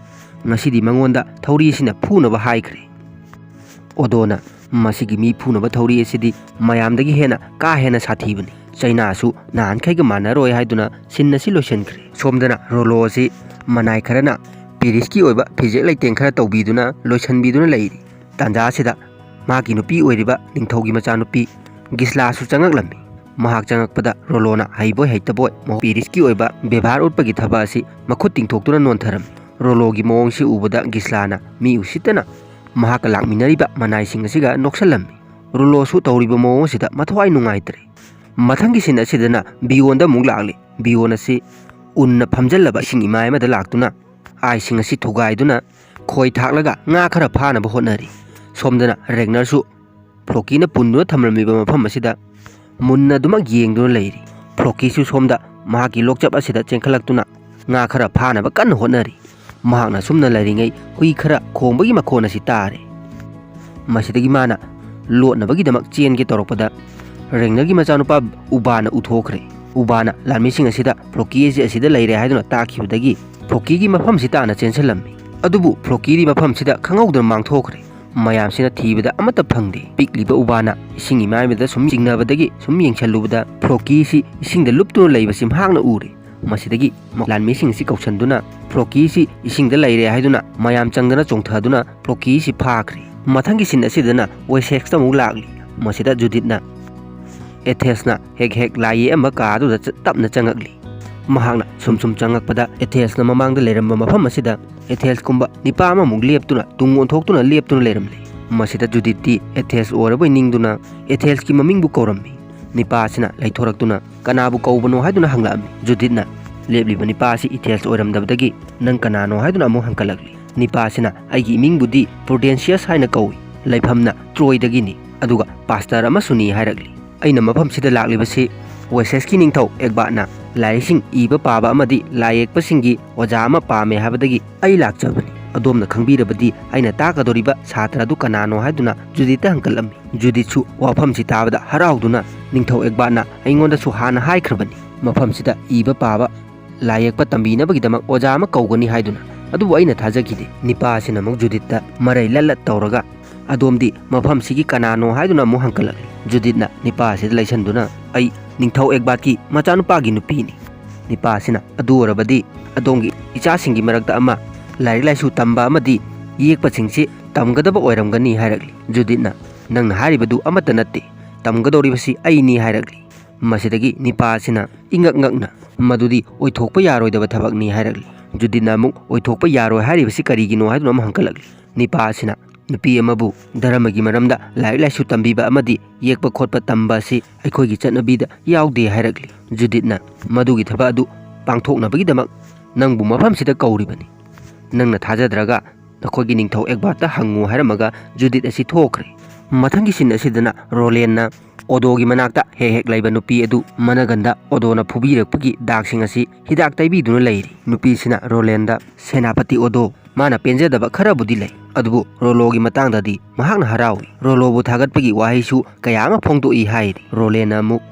ꯉꯁꯤꯗꯤ ꯃꯉꯣꯟꯗ ꯊꯧꯔꯤ ꯑꯁꯤꯅ ꯐꯨꯅꯕ ꯍꯥꯏꯈ꯭ꯔꯦ꯫ ꯑꯣꯗꯣꯅ ꯃꯁꯤꯒꯤ ꯃꯤ ꯐꯨꯅꯕ ꯊꯧꯔꯤ ꯑꯁꯤꯗꯤ ꯃꯌꯥꯝꯗꯒꯤ ꯍꯦꯟꯅ ꯀꯥ ꯍꯦꯟꯅ ꯁꯥꯊꯤꯕꯅꯤ꯫ ꯆꯩꯅꯥꯁꯨ ꯅꯍꯥꯟꯈꯩꯒ ꯃꯥꯟꯅꯔꯣꯏ ꯍꯥꯏꯗꯨꯅ ꯁꯤꯟ ꯑꯁꯤ ꯂꯣꯏꯁꯤꯟꯈ꯭ꯔꯦ꯫ ꯁꯣꯝꯗꯅ ꯔꯣꯂꯣ ꯑꯁꯤ ꯃꯅꯥꯏ ꯈꯔꯅ ꯄꯦꯔꯤꯁꯀꯤ ꯑꯣꯏꯕ ꯐꯤꯖꯦꯛ ꯂꯩꯇꯦꯡ ꯈꯔ ꯇꯧꯕꯤꯗꯨꯅ ꯂꯣꯏꯁꯤꯟꯕꯤꯗꯨꯅ ꯂꯩꯔꯤ꯫ ꯇꯥꯟꯖꯥ ꯑꯁꯤꯗ ꯃꯍꯥꯛꯀꯤ ꯅꯨꯄꯤ ꯑꯣꯏꯔꯤꯕ ꯅꯤꯡꯊꯧꯒꯤ ꯃꯆꯥꯅꯨꯄꯤ ꯒꯤꯁꯂꯥꯁꯨ ꯆꯪꯉꯛꯂꯝꯃꯤ꯫ ꯃꯍꯥꯛ ꯆꯪꯉꯛꯄꯗ ꯔꯣꯂꯣꯅ ꯍꯩꯕꯣꯏ ꯍꯩꯇꯕꯣꯏ ꯃꯍꯥꯛ ꯄꯦꯔꯤꯁꯀꯤ ꯑꯣꯏꯕ ꯕꯦꯕꯥꯔ ꯎꯠꯄꯒꯤ ꯊꯕꯛ ꯑꯁꯤ ꯃꯈꯨꯠ ꯇꯤꯡꯊꯣꯛꯇꯨꯅ ꯅꯣꯟꯊꯔꯝꯃꯤ꯫ ꯔꯣꯂꯣꯒꯤ ꯃꯑꯣꯡꯁꯤ ꯎꯕꯗ ꯒꯤꯁꯂꯥꯅ ꯃꯤ ꯎꯁꯤꯠꯇꯅ ꯃꯍꯥꯛꯀ ꯂꯥꯛꯃꯤꯟꯅꯔꯤꯕ ꯃꯅꯥꯏꯁꯤꯡ ꯑꯁꯤꯒ ꯅꯣꯛꯁꯜꯂꯝꯃꯤ꯫ ꯔꯣꯂꯣꯁꯨ ꯇꯧꯔꯤꯕ ꯃꯑꯣꯡ ꯑꯁꯤꯗ ꯃꯊ꯭ꯋꯥꯏ ꯅꯨꯡꯉꯥꯏꯇ꯭ꯔꯦ꯫ ꯃꯊꯪꯒꯤ ꯁꯤꯟ ꯑꯁꯤꯗꯅ ꯕꯤꯌꯣꯟꯗ ꯑꯃꯨꯛ ꯂꯥꯛꯂꯤ꯫ ꯕꯤꯌꯣꯟ ꯑꯁꯤ ꯎꯟꯅ ꯐꯝꯖꯜꯂꯕ ꯏꯁꯤꯡ ꯏꯃꯥꯏ ꯑꯃꯗ ꯂꯥꯛꯇꯨꯅ ꯑꯥꯏꯁꯤꯡ ꯑꯁꯤ ꯊꯨꯒꯥꯏꯗꯨꯅ ꯈꯣꯏ ꯊꯥꯛꯂꯒ ꯉꯥ ꯈꯔ ꯐꯥꯅꯕ ꯍꯣꯠꯅꯔꯤ꯫ ꯁꯣꯝꯗꯅ ꯔꯦꯒꯅꯔꯁꯨ ꯐ꯭ꯂꯣꯀꯤꯅ ꯄꯨꯟꯗꯨꯅ ꯊꯝꯂꯝꯂꯤꯕ ꯃꯐꯝ ꯑꯁꯤꯗ ꯃꯨꯟꯅ ꯑꯗꯨꯃꯛ ꯌꯦꯡꯗꯨꯅ ꯂꯩꯔꯤ꯫ ꯐ꯭ꯂꯣꯀꯤꯁꯨ ꯁꯣꯝꯗ ꯃꯍꯥꯛꯀꯤ ꯂꯣꯛꯆꯞ ꯑꯁꯤꯗ ꯆꯦꯟꯈꯠꯂꯛꯇꯨꯅ ꯉꯥ ꯈꯔ ꯐꯥꯅꯕ ꯀꯟꯅ ꯍꯣꯠꯅꯔꯤ꯫ ꯃꯍꯥꯛꯅ ꯁꯨꯝꯅ ꯂꯩꯔꯤꯉꯩ ꯍꯨꯏ ꯈꯔ ꯈꯣꯡꯕꯒꯤ ꯃꯈꯣꯟ ꯑꯁꯤ ꯇꯥꯔꯦ꯫ ꯃꯁꯤꯗꯒꯤ ꯃꯥꯅ ꯂꯣꯠꯅꯕꯒꯤꯗꯃꯛ ꯆꯦꯟꯒꯦ ꯇꯧꯔꯛꯄꯗ ꯔꯦꯒꯅꯔꯒꯤ ꯃꯆꯥꯅꯨꯄꯥ ꯎꯕꯥꯅ ꯎꯊꯣꯛꯈ꯭ꯔꯦ꯫ ꯎꯕꯥꯅ ꯂꯥꯟꯃꯤꯁꯤꯡ ꯑꯁꯤꯗ ꯐ꯭ꯂꯣꯀꯤ ꯑꯁꯤ ꯑꯁꯤꯗ ꯂꯩꯔꯦ ꯍꯥꯏꯗꯨꯅ ꯇꯥꯛꯈꯤꯕꯗꯒꯤ ꯐ꯭ꯂꯣꯀꯤꯒꯤ ꯃꯐꯝꯁꯤ ꯇꯥꯅ ꯆꯦꯟꯁꯤꯜꯂꯝꯃꯤ꯫ ꯑꯗꯨꯕꯨ ꯐ꯭ꯂꯣꯀꯤꯗꯤ ꯃꯐꯝꯁꯤꯗ ꯈꯪꯍꯧꯗꯅ ꯃꯥꯡꯊꯣꯛꯈ꯭ꯔꯦ꯫ ꯃꯌꯥꯝꯁꯤꯅ ꯊꯤꯕꯗ ꯑꯃꯠꯇ ꯐꯪꯗꯦ꯫ ꯄꯤꯛꯂꯤꯕ ꯎꯕꯥꯅ ꯏꯁꯤꯡ ꯏꯃꯥꯏꯕꯗ ꯁꯨꯝ ꯆꯤꯡꯅꯕꯗꯒꯤ ꯁꯨꯝ ꯌꯦꯡꯁꯤꯜꯂꯨꯕꯗ ꯐ꯭ꯂꯣꯀꯤꯁꯤ ꯏꯁꯤꯡꯗ ꯂꯨꯞꯇꯨꯅ ꯂꯩꯕꯁꯤ ꯃꯍꯥꯛꯅ ꯎꯔꯦ꯫ ꯃꯁꯤꯗꯒꯤ ꯂꯥꯟꯃꯤꯁꯤꯡꯁꯤ ꯀꯧꯁꯟꯗꯨꯅ ꯐ꯭ꯂꯣꯀꯤꯁꯤ ꯏꯁꯤꯡꯗ ꯂꯩꯔꯦ ꯍꯥꯏꯗꯨꯅ ꯃꯌꯥꯝ ꯆꯪꯗꯅ ꯆꯣꯡꯊꯗꯨꯅ ꯐ꯭ꯂꯣꯀꯤꯁꯤ ꯐꯥꯈ꯭ꯔꯦ꯫ ꯃꯊꯪꯒꯤ ꯁꯤꯟ ꯑꯁꯤꯗꯅ ꯋꯦꯁꯦꯛꯁꯇ ꯑꯃꯨꯛ ꯂꯥꯛꯂꯤ꯫ ꯃꯁꯤꯗ ꯖꯨꯗꯤꯠꯅ ꯑꯦꯊꯦꯁꯅ ꯍꯦꯛ ꯍꯦꯛ ꯂꯥꯏ ꯌꯦꯛꯑꯝꯕ ꯀꯥ ꯑꯗꯨꯗ ꯆ-, ꯇꯞꯅ ꯆꯪꯉꯛꯂꯤ꯫ ꯃꯍꯥꯛꯅ ꯁꯨꯝ ꯁꯨꯝ ꯆꯪꯂꯛꯄꯗ ꯑꯦꯊꯦꯟꯁꯅ ꯃꯃꯥꯡꯗ ꯂꯩꯔꯝꯕ ꯃꯐꯝ ꯑꯁꯤꯗ ꯑꯦꯊꯦꯟꯁꯀꯨꯝꯕ ꯅꯤꯄꯥ ꯑꯃꯃꯨꯛ ꯂꯦꯞꯇꯨꯅ, ꯇꯨꯡ ꯑꯣꯟꯊꯣꯛꯇꯨꯅ ꯂꯦꯞꯇꯨꯅ ꯂꯩꯔꯝꯂꯦ꯫ ꯃꯁꯤꯗ ꯖꯨꯗꯤꯠꯇꯤ ꯑꯦꯊꯦꯟꯁ ꯑꯣꯏꯔꯕꯣꯏ ꯅꯤꯡꯗꯨꯅ ꯑꯦꯊꯦꯟꯁꯀꯤ ꯃꯃꯤꯡꯕꯨ ꯀꯧꯔꯝꯃꯤ꯫ ꯅꯤꯄꯥ ꯑꯁꯤꯅ ꯂꯩꯊꯣꯔꯛꯇꯨꯅ ꯀꯅꯥꯕꯨ ꯀꯧꯕꯅꯣ ꯍꯥꯏꯗꯨꯅ ꯍꯪꯂꯛꯑꯝꯃꯤ꯫ ꯖꯨꯗꯤꯠꯅ ꯂꯦꯞꯂꯤꯕ ꯅꯤꯄꯥ ꯑꯁꯤ ꯑꯦꯊꯦꯟꯁ ꯑꯣꯏꯔꯝꯗꯕꯗꯒꯤ "ꯅꯪ ꯀꯅꯥꯅꯣ?" ꯍꯥꯏꯗꯨꯅ ꯑꯃꯨꯛ ꯍꯪꯀꯠꯂꯛꯂꯤ꯫ ꯅꯤꯄꯥ ꯑꯁꯤꯅ "ꯑꯩꯒꯤ ꯏꯃꯤꯡꯕꯨꯗꯤ ꯄ꯭ꯔꯨꯗꯦꯟꯁꯤꯌꯁ ꯍꯥꯏꯅ ꯀꯧꯏ, ꯂꯩꯐꯝꯅ ꯇ꯭ꯔꯣꯏꯗꯒꯤꯅꯤ, ꯑꯗꯨꯒ ꯄꯥꯁꯇꯔ ꯑꯃꯁꯨꯅꯤ" ꯍꯥꯏꯔꯛꯂꯤ꯫ "ꯑꯩꯅ ꯃꯐꯝꯁꯤꯗ ꯂꯥꯛꯂꯤꯕꯁꯤ ꯋꯦꯁꯦꯁꯀꯤ ꯅꯤꯡꯊꯧ ꯑꯦꯒꯕꯥꯠꯅ ꯂꯥꯏꯔꯤꯛꯁꯤꯡ ꯏꯕ ꯄꯥꯕ ꯑꯃꯗꯤ ꯂꯥꯏ ꯌꯦꯛꯄꯁꯤꯡꯒꯤ ꯑꯣꯖꯥ ꯑꯃ ꯄꯥꯝꯃꯦ ꯍꯥꯏꯕꯗꯒꯤ ꯑꯩ ꯂꯥꯛꯆꯕꯅꯤ꯫ ꯑꯗꯣꯝꯅ ꯈꯪꯕꯤꯔꯕꯗꯤ ꯑꯩꯅ ꯇꯥꯛꯀꯗꯧꯔꯤꯕ ꯁꯥꯇ꯭ꯔ ꯑꯗꯨ ꯀꯅꯥꯅꯣ?" ꯍꯥꯏꯗꯨꯅ ꯖꯨꯗꯤꯠꯇ ꯍꯪꯀꯠꯂꯝꯃꯤ꯫ ꯖꯨꯗꯤꯠꯁꯨ ꯋꯥꯐꯝꯁꯤ ꯇꯥꯕꯗ ꯍꯔꯥꯎꯗꯨꯅ, "ꯅꯤꯡꯊꯧ ꯑꯦꯒꯕꯥꯠꯅ ꯑꯩꯉꯣꯟꯗꯁꯨ ꯍꯥꯟꯅ ꯍꯥꯏꯈ꯭ꯔꯕꯅꯤ, ꯃꯐꯝꯁꯤꯗ ꯏꯕ ꯄꯥꯕ, ꯂꯥꯏ ꯌꯦꯛꯄ ꯇꯝꯕꯤꯅꯕꯒꯤꯗꯃꯛ ꯑꯣꯖꯥ ꯑꯃ ꯀꯧꯒꯅꯤ ꯍꯥꯏꯗꯨꯅ, ꯑꯗꯨꯕꯨ ꯑꯩꯅ ꯊꯥꯖꯈꯤꯗꯦ꯫" ꯅꯤꯄꯥ ꯑꯁꯤꯅ ꯑꯃꯨꯛ ꯖꯨꯗꯤꯠꯇ ꯃꯔꯩ ꯂꯠ ꯂꯠ ꯇꯧꯔꯒ, "ꯑꯗꯣꯝꯗꯤ ꯃꯐꯝꯁꯤꯒꯤ ꯀꯅꯥꯅꯣ?" ꯍꯥꯏꯗꯨꯅ ꯑꯃꯨꯛ ꯍꯪꯀꯠꯂꯛꯂꯤ꯫ ꯖꯨꯗꯤꯠꯅ ꯅꯤꯄꯥ ꯑꯁꯤꯗ ꯂꯩꯁꯟꯗꯨꯅ, "ꯑꯩ ꯅꯤꯡꯊꯧ ꯑꯦꯒꯕꯥꯠꯀꯤ ꯃꯆꯥꯅꯨꯄꯥꯒꯤ ꯅꯨꯄꯤꯅꯤ꯫" ꯅꯤꯄꯥ ꯑꯁꯤꯅ, "ꯑꯗꯨ ꯑꯣꯏꯔꯕꯗꯤ ꯑꯗꯣꯝꯒꯤ ꯏꯆꯥꯁꯤꯡꯒꯤ ꯃꯔꯛꯇ ꯑꯃ ꯂꯥꯏꯔꯤꯛ ꯂꯥꯏꯁꯨ ꯇꯝꯕ ꯑꯃꯗꯤ ꯌꯦꯛꯄꯁꯤꯡꯁꯤ ꯇꯝꯒꯗꯕ ꯑꯣꯏꯔꯝꯒꯅꯤ" ꯍꯥꯏꯔꯛꯂꯤ꯫ ꯖꯨꯗꯤꯠꯅ, "ꯅꯪꯅ ꯍꯥꯏꯔꯤꯕꯗꯨ ꯑꯃꯠꯇ ꯅꯠꯇꯦ, ꯇꯝꯒꯗꯧꯔꯤꯕꯁꯤ ꯑꯩꯅꯤ" ꯍꯥꯏꯔꯛꯂꯤ꯫ ꯃꯁꯤꯗꯒꯤ ꯅꯤꯄꯥ ꯑꯁꯤꯅ ꯏꯉꯛ ꯉꯛꯅ, "ꯃꯗꯨꯗꯤ ꯑꯣꯏꯊꯣꯛꯄ ꯌꯥꯔꯣꯏꯗꯕ ꯊꯕꯛꯅꯤ" ꯍꯥꯏꯔꯛꯂꯤ꯫ ꯖꯨꯗꯤꯠꯅ ꯑꯃꯨꯛ "ꯑꯣꯏꯊꯣꯛꯄ ꯌꯥꯔꯣꯏ ꯍꯥꯏꯔꯤꯕꯁꯤ ꯀꯔꯤꯒꯤꯅꯣ?" ꯍꯥꯏꯗꯨꯅ ꯑꯃꯨꯛ ꯍꯪꯀꯠꯂꯛꯂꯤ꯫ ꯅꯤꯄꯥ ꯑꯁꯤꯅ ꯅꯨꯄꯤ ꯑꯃꯕꯨ ꯙꯔꯃꯒꯤ ꯃꯔꯝꯗ ꯂꯥꯏꯔꯤꯛ ꯂꯥꯏꯁꯨ ꯇꯝꯕꯤꯕ ꯑꯃꯗꯤ ꯌꯦꯛꯄ ꯈꯣꯠꯄ ꯇꯝꯕ ꯑꯁꯤ ꯑꯩꯈꯣꯏꯒꯤ ꯆꯠꯅꯕꯤꯗ ꯌꯥꯎꯗꯦ ꯍꯥꯏꯔꯛꯂꯤ꯫ ꯖꯨꯗꯤꯠꯅ, "ꯃꯗꯨꯒꯤ ꯊꯕꯛ ꯑꯗꯨ ꯄꯥꯡꯊꯣꯛꯅꯕꯒꯤꯗꯃꯛ ꯅꯪꯕꯨ ꯃꯐꯝꯁꯤꯗ ꯀꯧꯔꯤꯕꯅꯤ꯫ ꯅꯪꯅ ꯊꯥꯖꯗ꯭ꯔꯒ ꯅꯈꯣꯏꯒꯤ ꯅꯤꯡꯊꯧ ꯑꯦꯒꯕꯥꯠꯇ ꯍꯪꯉꯨ" ꯍꯥꯏꯔꯝꯃꯒ ꯖꯨꯗꯤꯠ ꯑꯁꯤ ꯊꯣꯛꯈ꯭ꯔꯦ꯫ ꯃꯊꯪꯒꯤ ꯁꯤꯟ ꯑꯁꯤꯗꯅ ꯔꯣꯂꯦꯟꯅ ꯑꯣꯗꯣꯒꯤ ꯃꯅꯥꯛꯇ ꯍꯦꯛ ꯍꯦꯛ ꯂꯩꯕ ꯅꯨꯄꯤ ꯑꯗꯨ ꯃꯅꯒꯟꯗ ꯑꯣꯗꯣꯅ ꯐꯨꯕꯤꯔꯛꯄꯒꯤ ꯗꯥꯛꯁꯤꯡ ꯑꯁꯤ ꯍꯤꯗꯥꯛ ꯇꯩꯕꯤꯗꯨꯅ ꯂꯩꯔꯤ꯫ ꯅꯨꯄꯤꯁꯤꯅ ꯔꯣꯂꯦꯟꯗ, "ꯁꯦꯅꯥꯄꯇꯤ ꯑꯣꯗꯣ, ꯃꯥꯅ ꯄꯦꯟꯖꯗꯕ ꯈꯔꯕꯨꯗꯤ ꯂꯩ, ꯑꯗꯨꯕꯨ ꯔꯣꯂꯣꯒꯤ ꯃꯇꯥꯡꯗꯗꯤ ꯃꯍꯥꯛꯅ ꯍꯔꯥꯎꯏ꯫ ꯔꯣꯂꯣꯕꯨ ꯊꯥꯒꯠꯄꯒꯤ ꯋꯥꯍꯩꯁꯨ ꯀꯌꯥ ꯑꯃ ꯐꯣꯡꯗꯣꯛꯏ" ꯍꯥꯏꯔꯤ꯫ ꯔꯣꯂꯦꯟꯅ ꯑꯃꯨꯛ,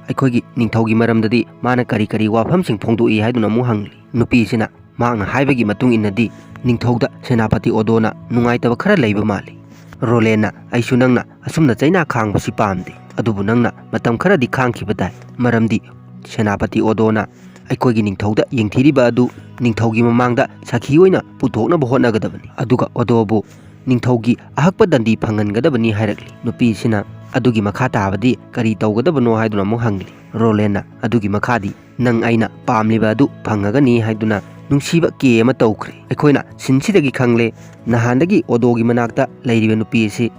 "ꯑꯩꯈꯣꯏꯒꯤ ꯅꯤꯡꯊꯧꯒꯤ ꯃꯔꯝꯗꯗꯤ ꯃꯥꯅ ꯀꯔꯤ ꯀꯔꯤ ꯋꯥꯐꯝꯁꯤꯡ ꯐꯣꯡꯗꯣꯛꯏ?" ꯍꯥꯏꯗꯨꯅ ꯑꯃꯨꯛ ꯍꯪꯂꯤ꯫ ꯅꯨꯄꯤꯁꯤꯅ ꯃꯍꯥꯛꯅ ꯍꯥꯏꯕꯒꯤ ꯃꯇꯨꯡ ꯏꯟꯅꯗꯤ ꯅꯤꯡꯊꯧꯗ ꯁꯦꯅꯥꯄꯇꯤ ꯑꯣꯗꯣꯅ ꯅꯨꯡꯉꯥꯏꯇꯕ ꯈꯔ ꯂꯩꯕ ꯃꯥꯜꯂꯤ꯫ ꯔꯣꯂꯦꯟꯅ, "ꯑꯩꯁꯨ ꯅꯪꯅ ꯑꯁꯨꯝꯅ ꯆꯩꯅꯥ ꯈꯥꯡꯕꯁꯤ ꯄꯥꯝꯗꯦ, ꯑꯗꯨꯕꯨ ꯅꯪꯅ ꯃꯇꯝ ꯈꯔꯗꯤ ꯈꯥꯡꯈꯤꯕ ꯇꯥꯏ, ꯃꯔꯝꯗꯤ ꯁꯦꯅꯥꯄꯇꯤ ꯑꯣꯗꯣꯅ ꯑꯩꯈꯣꯏꯒꯤ ꯅꯤꯡꯊꯧꯗ ꯌꯦꯡꯊꯤꯔꯤꯕ ꯑꯗꯨ ꯅꯤꯡꯊꯧꯒꯤ ꯃꯃꯥꯡꯗ ꯁꯥꯈꯤ ꯑꯣꯏꯅ ꯄꯨꯊꯣꯛꯅꯕ ꯍꯣꯠꯅꯒꯗꯕꯅꯤ, ꯑꯗꯨꯒ ꯑꯣꯗꯣꯕꯨ ꯅꯤꯡꯊꯧꯒꯤ ꯑꯍꯛꯄ ꯗꯟꯗꯤ ꯐꯪꯍꯟꯒꯗꯕꯅꯤ" ꯍꯥꯏꯔꯛꯂꯤ꯫ ꯅꯨꯄꯤꯁꯤꯅ, "ꯑꯗꯨꯒꯤ ꯃꯈꯥ ꯇꯥꯕꯗꯤ ꯀꯔꯤ ꯇꯧꯒꯗꯕꯅꯣ?" ꯍꯥꯏꯗꯨꯅ ꯑꯃꯨꯛ ꯍꯪꯂꯤ꯫ ꯔꯣꯂꯦꯟꯅ, "ꯑꯗꯨꯒꯤ ꯃꯈꯥꯗꯤ ꯅꯪ ꯑꯩꯅ ꯄꯥꯝꯂꯤꯕ ꯑꯗꯨ ꯐꯪꯉꯒꯅꯤ" ꯍꯥꯏꯗꯨꯅ ꯅꯨꯡꯁꯤꯕ ꯀꯦ ꯑꯃ ꯇꯧꯈ꯭ꯔꯦ꯫ ꯑꯩꯈꯣꯏꯅ ꯁꯤꯟꯁꯤꯗꯒꯤ ꯈꯪꯂꯦ, ꯅꯍꯥꯟꯗꯒꯤ ꯑꯣꯗꯣꯒꯤ ꯃꯅꯥꯛꯇ ꯂꯩꯔꯤꯕ ꯅꯨꯄꯤ ꯑꯁꯤ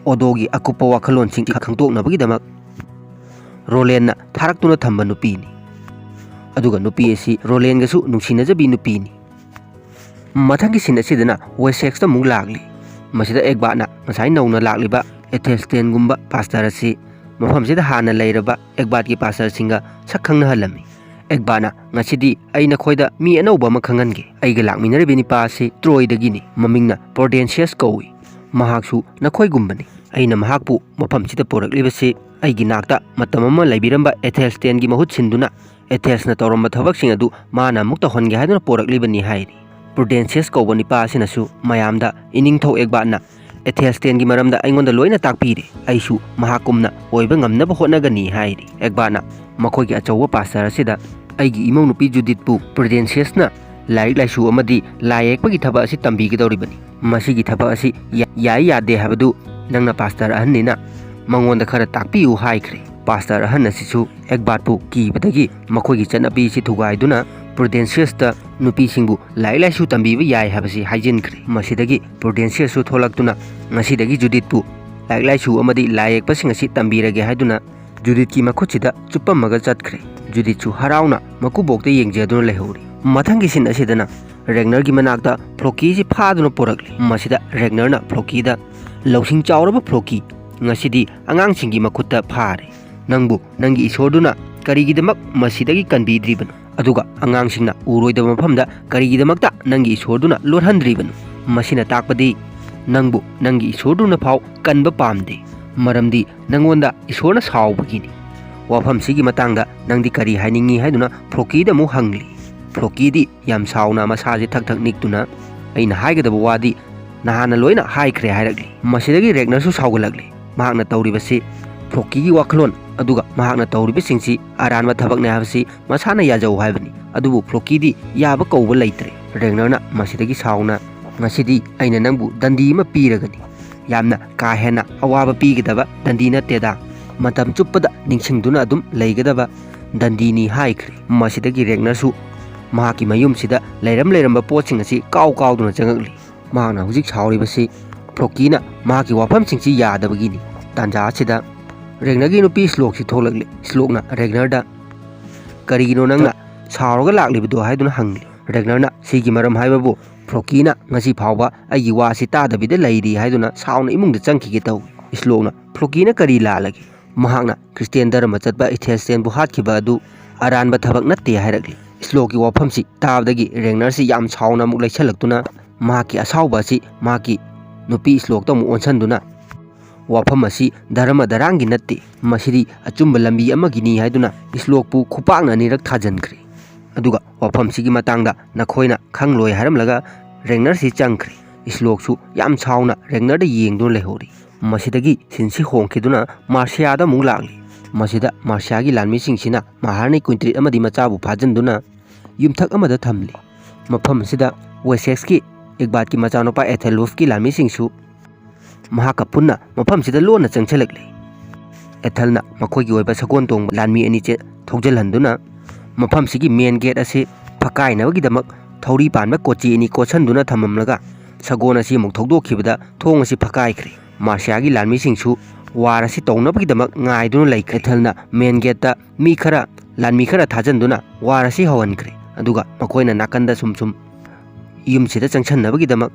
ꯑꯣꯗꯣꯒꯤ ꯑꯀꯨꯞꯄ ꯋꯥꯈꯜꯂꯣꯟꯁꯤꯡ ꯈꯪꯗꯣꯛꯅꯕꯒꯤꯗꯃꯛ ꯔꯣꯂꯦꯟꯅ ꯊꯥꯔꯛꯇꯨꯅ ꯊꯝꯕ ꯅꯨꯄꯤꯅꯤ꯫ ꯑꯗꯨꯒ ꯅꯨꯄꯤ ꯑꯁꯤ ꯔꯣꯂꯦꯟꯒꯁꯨ ꯅꯨꯡꯁꯤꯅꯖꯕꯤ ꯅꯨꯄꯤꯅꯤ꯫ ꯃꯊꯪꯒꯤ ꯁꯤꯟ ꯑꯁꯤꯗꯅ ꯋꯦꯁꯦꯛꯁꯇ ꯑꯃꯨꯛ ꯂꯥꯛꯂꯤ꯫ ꯃꯁꯤꯗ ꯑꯦꯒꯕꯥꯠꯅ ꯉꯁꯥꯏ ꯅꯧꯅ ꯂꯥꯛꯂꯤꯕ ꯑꯦꯊꯦꯜꯁꯇꯦꯟꯒꯨꯝꯕ ꯄꯥꯁꯇꯔ ꯑꯁꯤ ꯃꯐꯝꯁꯤꯗ ꯍꯥꯟꯅ ꯂꯩꯔꯕ ꯑꯦꯒꯕꯥꯠꯀꯤ ꯄꯥꯁꯇꯔꯁꯤꯡꯒ ꯁꯛ ꯈꯪꯅꯍꯜꯂꯝꯃꯤ꯫ ꯑꯦꯒꯕꯥꯠꯅ, "ꯉꯁꯤꯗꯤ ꯑꯩ ꯅꯈꯣꯏꯗ ꯃꯤ ꯑꯅꯧꯕ ꯑꯃ ꯈꯪꯍꯟꯒꯦ꯫ ꯑꯩꯒ ꯂꯥꯛꯃꯤꯟꯅꯔꯤꯕ ꯅꯤꯄꯥ ꯑꯁꯤ ꯇ꯭ꯔꯣꯏꯗꯒꯤꯅꯤ꯫ ꯃꯃꯤꯡꯅ ꯄ꯭ꯔꯣꯗꯦꯟꯁꯤꯌꯁ ꯀꯧꯏ꯫ ꯃꯍꯥꯛꯁꯨ ꯅꯈꯣꯏꯒꯨꯝꯕꯅꯤ꯫ ꯑꯩꯅ ꯃꯍꯥꯛꯄꯨ ꯃꯐꯝꯁꯤꯗ ꯄꯨꯔꯛꯂꯤꯕꯁꯤ ꯑꯩꯒꯤ ꯅꯥꯛꯇ ꯃꯇꯝ ꯑꯃ ꯂꯩꯕꯤꯔꯝꯕ ꯑꯦꯊꯦꯜꯁꯇꯦꯟꯒꯤ ꯃꯍꯨꯠ ꯁꯤꯟꯗꯨꯅ ꯑꯦꯊꯦꯜꯁꯅ ꯇꯧꯔꯝꯕ ꯊꯕꯛꯁꯤꯡ ꯑꯗꯨ ꯃꯥꯅ ꯑꯃꯨꯛ ꯇꯧꯍꯟꯒꯦ ꯍꯥꯏꯗꯨꯅ ꯄꯨꯔꯛꯂꯤꯕꯅꯤ" ꯍꯥꯏꯔꯤ꯫ ꯄ꯭ꯔꯨꯗꯦꯟꯁꯤꯌꯁ ꯀꯧꯕ ꯅꯤꯄꯥ ꯑꯁꯤꯅꯁꯨ ꯃꯌꯥꯝꯗ, "ꯏꯅꯤꯡꯊꯧ ꯑꯦꯒꯕꯥꯠꯅ ꯑꯦꯊꯦꯜꯁꯇꯦꯟꯒꯤ ꯃꯔꯝꯗ ꯑꯩꯉꯣꯟꯗ ꯂꯣꯏꯅ ꯇꯥꯛꯄꯤꯔꯦ꯫ ꯑꯩꯁꯨ ꯃꯍꯥꯛꯀꯨꯝꯅ ꯑꯣꯏꯕ ꯉꯝꯅꯕ ꯍꯣꯠꯅꯒꯅꯤ" ꯍꯥꯏꯔꯤ꯫ ꯑꯦꯒꯕꯥꯠꯅ ꯃꯈꯣꯏꯒꯤ ꯑꯆꯧꯕ ꯄꯥꯁꯇꯔ ꯑꯁꯤꯗ, "ꯑꯩꯒꯤ ꯏꯃꯧ ꯅꯨꯄꯤ ꯖꯨꯗꯤꯠꯄꯨ ꯄ꯭ꯔꯨꯗꯦꯟꯁꯤꯌꯁꯅ ꯂꯥꯏꯔꯤꯛ ꯂꯥꯏꯁꯨ ꯑꯃꯗꯤ ꯂꯥꯏ ꯌꯦꯛꯄꯒꯤ ꯊꯕꯛ ꯑꯁꯤ ꯇꯝꯕꯤꯒꯗꯧꯔꯤꯕꯅꯤ꯫ ꯃꯁꯤꯒꯤ ꯊꯕꯛ ꯑꯁꯤ ꯌꯥ-, ꯌꯥꯏ ꯌꯥꯗꯦ ꯍꯥꯏꯕꯗꯨ ꯅꯪꯅ ꯄꯥꯁꯇꯔ ꯑꯍꯟꯅꯤꯅ ꯃꯉꯣꯟꯗ ꯈꯔ ꯇꯥꯛꯄꯤꯌꯨ" ꯍꯥꯏꯈ꯭ꯔꯦ꯫ ꯄꯥꯁꯇꯔ ꯑꯍꯟ ꯑꯁꯤꯁꯨ ꯑꯦꯒꯕꯥꯠꯄꯨ ꯀꯤꯕꯗꯒꯤ ꯃꯈꯣꯏꯒꯤ ꯆꯠꯅꯕꯤ ꯑꯁꯤ ꯊꯨꯒꯥꯏꯗꯨꯅ ꯄ꯭ꯔꯨꯗꯦꯟꯁꯤꯌꯁꯇ ꯅꯨꯄꯤꯁꯤꯡꯕꯨ ꯂꯥꯏꯔꯤꯛ ꯂꯥꯏꯁꯨ ꯇꯝꯕꯤꯕ ꯌꯥꯏ ꯍꯥꯏꯕꯁꯤ ꯍꯥꯏꯖꯤꯟꯈ꯭ꯔꯦ꯫ ꯃꯁꯤꯗꯒꯤ ꯄ꯭ꯔꯨꯗꯦꯟꯁꯤꯌꯁꯁꯨ ꯊꯣꯛꯂꯛꯇꯨꯅ ꯉꯁꯤꯗꯒꯤ ꯖꯨꯗꯤꯠꯄꯨ ꯂꯥꯏꯔꯤꯛ ꯂꯥꯏꯁꯨ ꯑꯃꯗꯤ ꯂꯥꯏ ꯌꯦꯛꯄꯁꯤꯡ ꯑꯁꯤ ꯇꯝꯕꯤꯔꯒꯦ ꯍꯥꯏꯗꯨꯅ ꯖꯨꯗꯤꯠꯀꯤ ꯃꯈꯨꯠꯁꯤꯗ ꯆꯨꯞꯄꯝꯃꯒ ꯆꯠꯈ꯭ꯔꯦ꯫ ꯖꯨꯗꯤꯠꯁꯨ ꯍꯔꯥꯎꯅ ꯃꯀꯨꯕꯣꯛꯇ ꯌꯦꯡꯖꯗꯨꯅ ꯂꯩꯍꯧꯔꯤ꯫ ꯃꯊꯪꯒꯤ ꯁꯤꯟ ꯑꯁꯤꯗꯅ ꯔꯦꯒꯅꯔꯒꯤ ꯃꯅꯥꯛꯇ ꯐ꯭ꯂꯣꯀꯤꯁꯤ ꯐꯥꯗꯨꯅ ꯄꯨꯔꯛꯂꯤ꯫ ꯃꯁꯤꯗ ꯔꯦꯒꯅꯔꯅ ꯐ꯭ꯂꯣꯀꯤꯗ, "ꯂꯧꯁꯤꯡ ꯆꯥꯎꯔꯕ ꯐ꯭ꯂꯣꯀꯤ, ꯉꯁꯤꯗꯤ ꯑꯉꯥꯡꯁꯤꯡꯒꯤ ꯃꯈꯨꯠꯇ ꯐꯥꯔꯦ꯫ ꯅꯪꯕꯨ ꯅꯪꯒꯤ ꯏꯁꯣꯔꯗꯨꯅ ꯀꯔꯤꯒꯤꯗꯃꯛ ꯃꯁꯤꯗꯒꯤ ꯀꯟꯕꯤꯗ꯭ꯔꯤꯕꯅꯣ? ꯑꯗꯨꯒ ꯑꯉꯥꯡꯁꯤꯡꯅ ꯎꯔꯣꯏꯗꯕ ꯃꯐꯝꯗ ꯀꯔꯤꯒꯤꯗꯃꯛꯇ ꯅꯪꯒꯤ ꯏꯁꯣꯔꯗꯨꯅ ꯂꯣꯠꯍꯟꯗ꯭ꯔꯤꯕꯅꯣ? ꯃꯁꯤꯅ ꯇꯥꯛꯄꯗꯤ ꯅꯪꯕꯨ ꯅꯪꯒꯤ ꯏꯁꯣꯔꯗꯨꯅ ꯐꯥꯎ ꯀꯟꯕ ꯄꯥꯝꯗꯦ, ꯃꯔꯝꯗꯤ ꯅꯪꯉꯣꯟꯗ ꯏꯁꯣꯔꯅ ꯁꯥꯎꯕꯒꯤꯅꯤ꯫ ꯋꯥꯐꯝꯁꯤꯒꯤ ꯃꯇꯥꯡꯗ ꯅꯪꯗꯤ ꯀꯔꯤ ꯍꯥꯏꯅꯤꯡꯉꯤ?" ꯍꯥꯏꯗꯨꯅ ꯐ꯭ꯂꯣꯀꯤꯗ ꯑꯃꯨꯛ ꯍꯪꯂꯤ꯫ ꯐ꯭ꯂꯣꯀꯤꯗꯤ ꯌꯥꯝ ꯁꯥꯎꯅ ꯃꯁꯥꯁꯦ ꯊꯛ ꯊꯛ ꯅꯤꯛꯇꯨꯅ, "ꯑꯩꯅ ꯍꯥꯏꯒꯗꯕ ꯋꯥꯗꯤ ꯅꯍꯥꯟꯅ ꯂꯣꯏꯅ ꯍꯥꯏꯈ꯭ꯔꯦ" ꯍꯥꯏꯔꯛꯂꯤ꯫ ꯃꯁꯤꯗꯒꯤ ꯔꯦꯒꯅꯔꯁꯨ ꯁꯥꯎꯒꯠꯂꯛꯂꯤ꯫ ꯃꯍꯥꯛꯅ ꯇꯧꯔꯤꯕꯁꯤ ꯐ꯭ꯂꯣꯀꯤꯒꯤ ꯋꯥꯈꯜꯂꯣꯟ ꯑꯗꯨꯒ ꯃꯍꯥꯛꯅ ꯇꯧꯔꯤꯕꯁꯤꯡꯁꯤ ꯑꯔꯥꯟꯕ ꯊꯕꯛꯅꯦ ꯍꯥꯏꯕꯁꯤ ꯃꯁꯥꯅ ꯌꯥꯖꯧ ꯍꯥꯏꯕꯅꯤ꯫ ꯑꯗꯨꯕꯨ ꯐ꯭ꯂꯣꯀꯤꯗꯤ ꯌꯥꯕ ꯀꯧꯕ ꯂꯩꯇ꯭ꯔꯦ꯫ ꯔꯦꯒꯅꯔꯅ ꯃꯁꯤꯗꯒꯤ ꯁꯥꯎꯅ, "ꯉꯁꯤꯗꯤ ꯑꯩꯅ ꯅꯪꯕꯨ ꯗꯟꯗꯤ ꯑꯃ ꯄꯤꯔꯒꯅꯤ꯫ ꯌꯥꯝꯅ ꯀꯥ ꯍꯦꯟꯅ ꯑꯋꯥꯕ ꯄꯤꯒꯗꯕ ꯗꯟꯗꯤ ꯅꯠꯇꯦꯗ, ꯃꯇꯝ ꯆꯨꯞꯄꯗ ꯅꯤꯡꯁꯤꯡꯗꯨꯅ ꯑꯗꯨꯝ ꯂꯩꯒꯗꯕ ꯗꯟꯗꯤꯅꯤ" ꯍꯥꯏꯈ꯭ꯔꯦ꯫ ꯃꯁꯤꯗꯒꯤ ꯔꯦꯒꯅꯔꯁꯨ ꯃꯍꯥꯛꯀꯤ ꯃꯌꯨꯝꯁꯤꯗ ꯂꯩꯔꯝ ꯂꯩꯔꯝꯕ ꯄꯣꯠꯁꯤꯡ ꯑꯁꯤ ꯀꯥꯎ ꯀꯥꯎꯗꯨꯅ ꯆꯪꯉꯛꯂꯤ꯫ ꯃꯍꯥꯛꯅ ꯍꯧꯖꯤꯛ ꯁꯥꯎꯔꯤꯕꯁꯤ ꯐ꯭ꯂꯣꯀꯤꯅ ꯃꯍꯥꯛꯀꯤ ꯋꯥꯐꯝꯁꯤꯡꯁꯤ ꯌꯥꯗꯕꯒꯤꯅꯤ꯫ ꯇꯥꯟꯖꯥ ꯑꯁꯤꯗ ꯔꯦꯒꯅꯔꯒꯤ ꯅꯨꯄꯤ ꯏꯁꯂꯣꯛꯁꯤ ꯊꯣꯛꯂꯛꯂꯤ꯫ ꯏꯁꯂꯣꯛꯅ ꯔꯦꯒꯅꯔꯗ "ꯀꯔꯤꯒꯤꯅꯣ ꯅꯪꯅ ꯁꯥꯎꯔꯒ ꯂꯥꯛꯂꯤꯕꯗꯣ?" ꯍꯥꯏꯗꯨꯅ ꯍꯪꯂꯤ꯫ ꯔꯦꯒꯅꯔꯅ "ꯁꯤꯒꯤ ꯃꯔꯝ ꯍꯥꯏꯕꯕꯨ ꯐ꯭ꯂꯣꯀꯤꯅ ꯉꯁꯤ ꯐꯥꯎꯕ ꯑꯩꯒꯤ ꯋꯥꯁꯤ ꯇꯥꯗꯕꯤꯗ ꯂꯩꯔꯤ" ꯍꯥꯏꯗꯨꯅ ꯁꯥꯎꯅ ꯏꯃꯨꯡꯗ ꯆꯪꯈꯤꯒꯦ ꯇꯧꯏ꯫ ꯏꯁꯂꯣꯛꯅ "ꯐ꯭ꯂꯣꯀꯤꯅ ꯀꯔꯤ ꯂꯥꯜꯂꯒꯦ? ꯃꯍꯥꯛꯅ ꯈ꯭ꯔꯤꯁꯇꯤꯌꯥꯟ ꯙꯔꯃ ꯆꯠꯄ ꯑꯦꯊꯦꯟꯁꯤꯌꯟꯕꯨ ꯍꯥꯠꯈꯤꯕ ꯑꯗꯨ ꯑꯔꯥꯟꯕ ꯊꯕꯛ ꯅꯠꯇꯦ" ꯍꯥꯏꯔꯛꯂꯤ꯫ ꯏꯁꯂꯣꯛꯀꯤ ꯋꯥꯐꯝꯁꯤ ꯇꯥꯕꯗꯒꯤ ꯔꯦꯒꯅꯔꯁꯤ ꯌꯥꯝ ꯁꯥꯎꯅ ꯑꯃꯨꯛ ꯂꯩꯁꯜꯂꯛꯇꯨꯅ ꯃꯍꯥꯛꯀꯤ ꯑꯁꯥꯎꯕ ꯑꯁꯤ ꯃꯍꯥꯛꯀꯤ ꯅꯨꯄꯤ ꯏꯁꯂꯣꯛꯇ ꯑꯃꯨꯛ ꯑꯣꯟꯁꯤꯟꯗꯨꯅ "ꯋꯥꯐꯝ ꯑꯁꯤ ꯙꯔꯃ ꯙꯔꯥꯡꯒꯤ ꯅꯠꯇꯦ, ꯃꯁꯤꯗꯤ ꯑꯆꯨꯝꯕ ꯂꯝꯕꯤ ꯑꯃꯒꯤꯅꯤ" ꯍꯥꯏꯗꯨꯅ ꯏꯁꯂꯣꯛꯄꯨ ꯈꯨꯄꯥꯛꯅ ꯑꯅꯤꯔꯛ ꯊꯥꯖꯤꯟꯈ꯭ꯔꯦ꯫ ꯑꯗꯨꯒ "ꯋꯥꯐꯝꯁꯤꯒꯤ ꯃꯇꯥꯡꯗ ꯅꯈꯣꯏꯅ ꯈꯪꯂꯣꯏ" ꯍꯥꯏꯔꯝꯂꯒ ꯔꯦꯒꯅꯔꯁꯤ ꯆꯪꯈ꯭ꯔꯦ꯫ ꯏꯁꯂꯣꯛꯁꯨ ꯌꯥꯝ ꯁꯥꯎꯅ ꯔꯦꯒꯅꯔꯗ ꯌꯦꯡꯗꯨꯅ ꯂꯩꯍꯧꯔꯤ꯫ ꯃꯁꯤꯗꯒꯤ ꯁꯤꯟꯁꯤ ꯍꯣꯡꯈꯤꯗꯨꯅ ꯃꯥꯔꯁꯤꯌꯥꯗ ꯑꯃꯨꯛ ꯂꯥꯛꯂꯤ꯫ ꯃꯁꯤꯗ ꯃꯥꯔꯁꯤꯌꯥꯒꯤ ꯂꯥꯟꯃꯤꯁꯤꯡꯁꯤꯅ ꯃꯍꯥꯔꯥꯅꯤ ꯀ꯭ꯋꯤꯟꯇ꯭ꯔꯤꯠ ꯑꯃꯗꯤ ꯃꯆꯥꯕꯨ ꯐꯥꯖꯤꯟꯗꯨꯅ ꯌꯨꯝꯊꯛ ꯑꯃꯗ ꯊꯝꯂꯤ꯫ ꯃꯐꯝ ꯑꯁꯤꯗ ꯋꯦꯁꯦꯛꯁꯀꯤ ꯏꯒꯕꯥꯠꯀꯤ ꯃꯆꯥꯅꯨꯄꯥ ꯑꯦꯊꯦꯜꯋꯨꯐꯀꯤ ꯂꯥꯟꯃꯤꯁꯤꯡꯁꯨ ꯃꯍꯥꯛꯀ ꯄꯨꯟꯅ ꯃꯐꯝꯁꯤꯗ ꯂꯣꯟꯅ ꯆꯪꯁꯤꯜꯂꯛꯂꯤ꯫ ꯑꯦꯊꯦꯜꯅ ꯃꯈꯣꯏꯒꯤ ꯑꯣꯏꯕ ꯁꯒꯣꯜ ꯇꯣꯡꯕ ꯂꯥꯟꯃꯤ ꯑꯅꯤ ꯆꯦ-, ꯊꯧꯖꯤꯜꯍꯟꯗꯨꯅ ꯃꯐꯝꯁꯤꯒꯤ ꯃꯦꯟ ꯒꯦꯠ ꯑꯁꯤ ꯐꯛꯀꯥꯏꯅꯕꯒꯤꯗꯃꯛ ꯊꯧꯔꯤ ꯄꯥꯟꯕ ꯀꯣꯆꯤ ꯑꯅꯤ ꯀꯣꯠꯁꯟꯗꯨꯅ ꯊꯝꯃꯝꯂꯒ ꯁꯒꯣꯜ ꯑꯁꯤ ꯑꯃꯨꯛ ꯊꯧꯗꯣꯛꯈꯤꯕꯗ ꯊꯣꯡ ꯑꯁꯤ ꯐꯛꯀꯥꯏꯈ꯭ꯔꯦ꯫ ꯃꯥꯔꯁꯤꯌꯥꯒꯤ ꯂꯥꯟꯃꯤꯁꯤꯡꯁꯨ ꯋꯥꯔ ꯑꯁꯤ ꯇꯧꯅꯕꯒꯤꯗꯃꯛ ꯉꯥꯏꯗꯨꯅ ꯂꯩꯈ꯭ꯔꯦ꯫ ꯑꯦꯊꯦꯜꯅ ꯃꯦꯟ ꯒꯦꯠꯇ ꯃꯤ ꯈꯔ, ꯂꯥꯟꯃꯤ ꯈꯔ ꯊꯥꯖꯤꯟꯗꯨꯅ ꯋꯥꯔ ꯑꯁꯤ ꯍꯧꯍꯟꯈ꯭ꯔꯦ꯫ ꯑꯗꯨꯒ ꯃꯈꯣꯏꯅ ꯅꯥꯀꯟꯗ ꯁꯨꯝ ꯁꯨꯝ ꯌꯨꯝꯁꯤꯗ ꯆꯪꯁꯟꯅꯕꯒꯤꯗꯃꯛ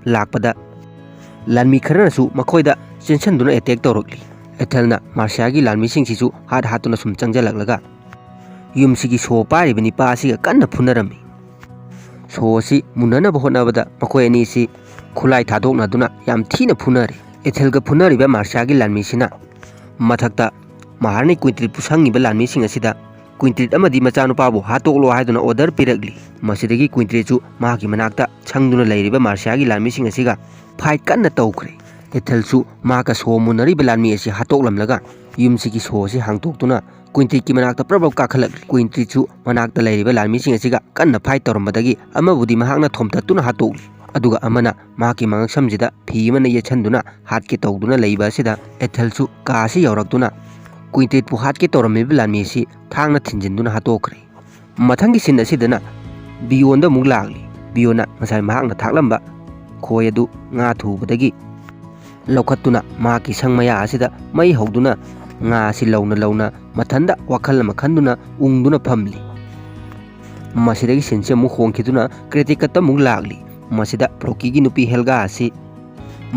ꯂꯥꯛꯄꯗ ꯂꯥꯟꯃꯤ ꯈꯔꯅꯁꯨ ꯃꯈꯣꯏꯗ ꯆꯦꯟꯁꯟꯗꯨꯅ ꯑꯦꯇꯦꯛ ꯇꯧꯔꯛꯂꯤ꯫ ꯑꯦꯊꯦꯜꯅ ꯃꯥꯔꯁꯤꯌꯥꯒꯤ ꯂꯥꯟꯃꯤꯁꯤꯡꯁꯤꯁꯨ ꯍꯥꯠ ꯍꯥꯠꯇꯨꯅ ꯁꯨꯝ ꯆꯪꯁꯤꯜꯂꯛꯂꯒ ꯌꯨꯝꯁꯤꯒꯤ ꯁꯣ ꯄꯥꯏꯔꯤꯕ ꯅꯤꯄꯥ ꯑꯁꯤꯒ ꯀꯟꯅ ꯐꯨꯅꯔꯝꯃꯤ꯫ ꯁꯣ ꯑꯁꯤ ꯃꯨꯟꯅꯅꯕ ꯍꯣꯠꯅꯕꯗ ꯃꯈꯣꯏ ꯑꯅꯤꯁꯤ ꯈꯨꯠꯂꯥꯏ ꯊꯥꯗꯣꯛꯅꯗꯨꯅ ꯌꯥꯝ ꯊꯤꯅ ꯐꯨꯅꯔꯤ꯫ ꯑꯦꯊꯦꯜꯒ ꯐꯨꯅꯔꯤꯕ ꯃꯥꯔꯁꯤꯌꯥꯒꯤ ꯂꯥꯟꯃꯤꯁꯤꯅ ꯃꯊꯛꯇ ꯃꯍꯥꯔꯥꯅꯤ ꯀ꯭ꯋꯤꯟꯇ꯭ꯔꯤꯠꯄꯨ ꯁꯪꯉꯤꯕ ꯂꯥꯟꯃꯤꯁꯤꯡ ꯑꯁꯤꯗ ꯀ꯭ꯋꯤꯟꯇ꯭ꯔꯤꯠ ꯑꯃꯗꯤ ꯃꯆꯥꯅꯨꯄꯥꯕꯨ ꯍꯥꯠꯇꯣꯛꯂꯣ ꯍꯥꯏꯗꯨꯅ ꯑꯣꯔꯗꯔ ꯄꯤꯔꯛꯂꯤ꯫ ꯃꯁꯤꯗꯒꯤ ꯀ꯭ꯋꯤꯟꯇ꯭ꯔꯤꯠꯁꯨ ꯃꯍꯥꯛꯀꯤ ꯃꯅꯥꯛꯇ ꯁꯪꯗꯨꯅ ꯂꯩꯔꯤꯕ ꯃꯥꯔꯁꯤꯌꯥꯒꯤ ꯂꯥꯟꯃꯤꯁꯤꯡ ꯑꯁꯤꯒ ꯐꯥꯏꯠ ꯀꯟꯅ ꯇꯧꯈ꯭ꯔꯦ꯫ ꯑꯦꯊꯦꯜꯁꯨ ꯃꯍꯥꯛꯀ ꯁꯣ ꯃꯨꯟꯅꯔꯤꯕ ꯂꯥꯟꯃꯤ ꯑꯁꯤ ꯍꯥꯠꯇꯣꯛꯂꯝꯂꯒ ꯌꯨꯝꯁꯤꯒꯤ ꯁꯣ ꯑꯁꯤ ꯍꯥꯡꯗꯣꯛꯇꯨꯅ ꯀ꯭ꯋꯤꯟꯇ꯭ꯔꯤꯠꯀꯤ ꯃꯅꯥꯛꯇ ꯄ꯭ꯔꯞ ꯄ꯭ꯔꯞ ꯀꯥꯈꯠꯂꯛꯂꯤ꯫ ꯀ꯭ꯋꯤꯟꯇ꯭ꯔꯤꯠꯁꯨ ꯃꯅꯥꯛꯇ ꯂꯩꯔꯤꯕ ꯂꯥꯟꯃꯤꯁꯤꯡ ꯑꯁꯤꯒ ꯀꯟꯅ ꯐꯥꯏꯠ ꯇꯧꯔꯝꯕꯗꯒꯤ ꯑꯃꯕꯨꯗꯤ ꯃꯍꯥꯛꯅ ꯊꯣꯝꯇꯠꯇꯨꯅ ꯍꯥꯠꯇꯣꯛꯂꯤ꯫ ꯑꯗꯨꯒ ꯑꯃꯅ ꯃꯍꯥꯛꯀꯤ ꯃꯉꯛꯁꯝꯁꯤꯗ ꯐꯤ ꯑꯃꯅ ꯌꯦꯠꯁꯟꯗꯨꯅ ꯍꯥꯠꯀꯦ ꯇꯧꯗꯨꯅ ꯂꯩꯕ ꯑꯁꯤꯗ ꯑꯦꯊꯜꯁꯨ ꯀꯥ ꯑꯁꯤ ꯌꯧꯔꯛꯇꯨꯅ ꯀ꯭ꯋꯤꯟꯇꯦꯠꯄꯨ ꯍꯥꯠꯀꯦ ꯇꯧꯔꯝꯃꯤꯕ ꯂꯥꯟꯃꯤ ꯑꯁꯤ ꯊꯥꯡꯅ ꯊꯤꯟꯖꯤꯟꯗꯨꯅ ꯍꯥꯠꯇꯣꯛꯈ꯭ꯔꯦ꯫ ꯃꯊꯪꯒꯤ ꯁꯤꯟ ꯑꯁꯤꯗꯅ ꯕꯤꯌꯣꯟꯗ ꯑꯃꯨꯛ ꯂꯥꯛꯂꯤ꯫ ꯕꯤꯌꯣꯟꯅ ꯉꯁꯥꯏ ꯃꯍꯥꯛꯅ ꯊꯥꯛꯂꯝꯕ ꯈꯣꯏ ꯑꯗꯨ ꯉꯥ ꯊꯨꯕꯗꯒꯤ ꯂꯧꯈꯠꯇꯨꯅ ꯃꯍꯥꯛꯀꯤ ꯁꯪ ꯃꯌꯥ ꯑꯁꯤꯗ ꯃꯩ ꯍꯧꯗꯨꯅ ꯉꯥ ꯑꯁꯤ ꯂꯧꯅ ꯂꯧꯅ ꯃꯊꯟꯗ ꯋꯥꯈꯜ ꯑꯃ ꯈꯟꯗꯨꯅ ꯎꯪꯗꯨꯅ ꯐꯝꯂꯤ꯫ ꯃꯁꯤꯗꯒꯤ ꯁꯤꯟꯁꯤ ꯑꯃꯨꯛ ꯍꯣꯡꯈꯤꯗꯨꯅ ꯀ꯭ꯔꯦꯇꯤꯀꯠꯇ ꯑꯃꯨꯛ ꯂꯥꯛꯂꯤ꯫ ꯃꯁꯤꯗ ꯐ꯭ꯂꯣꯀꯤꯒꯤ ꯅꯨꯄꯤ ꯍꯦꯜꯒꯥ ꯑꯁꯤ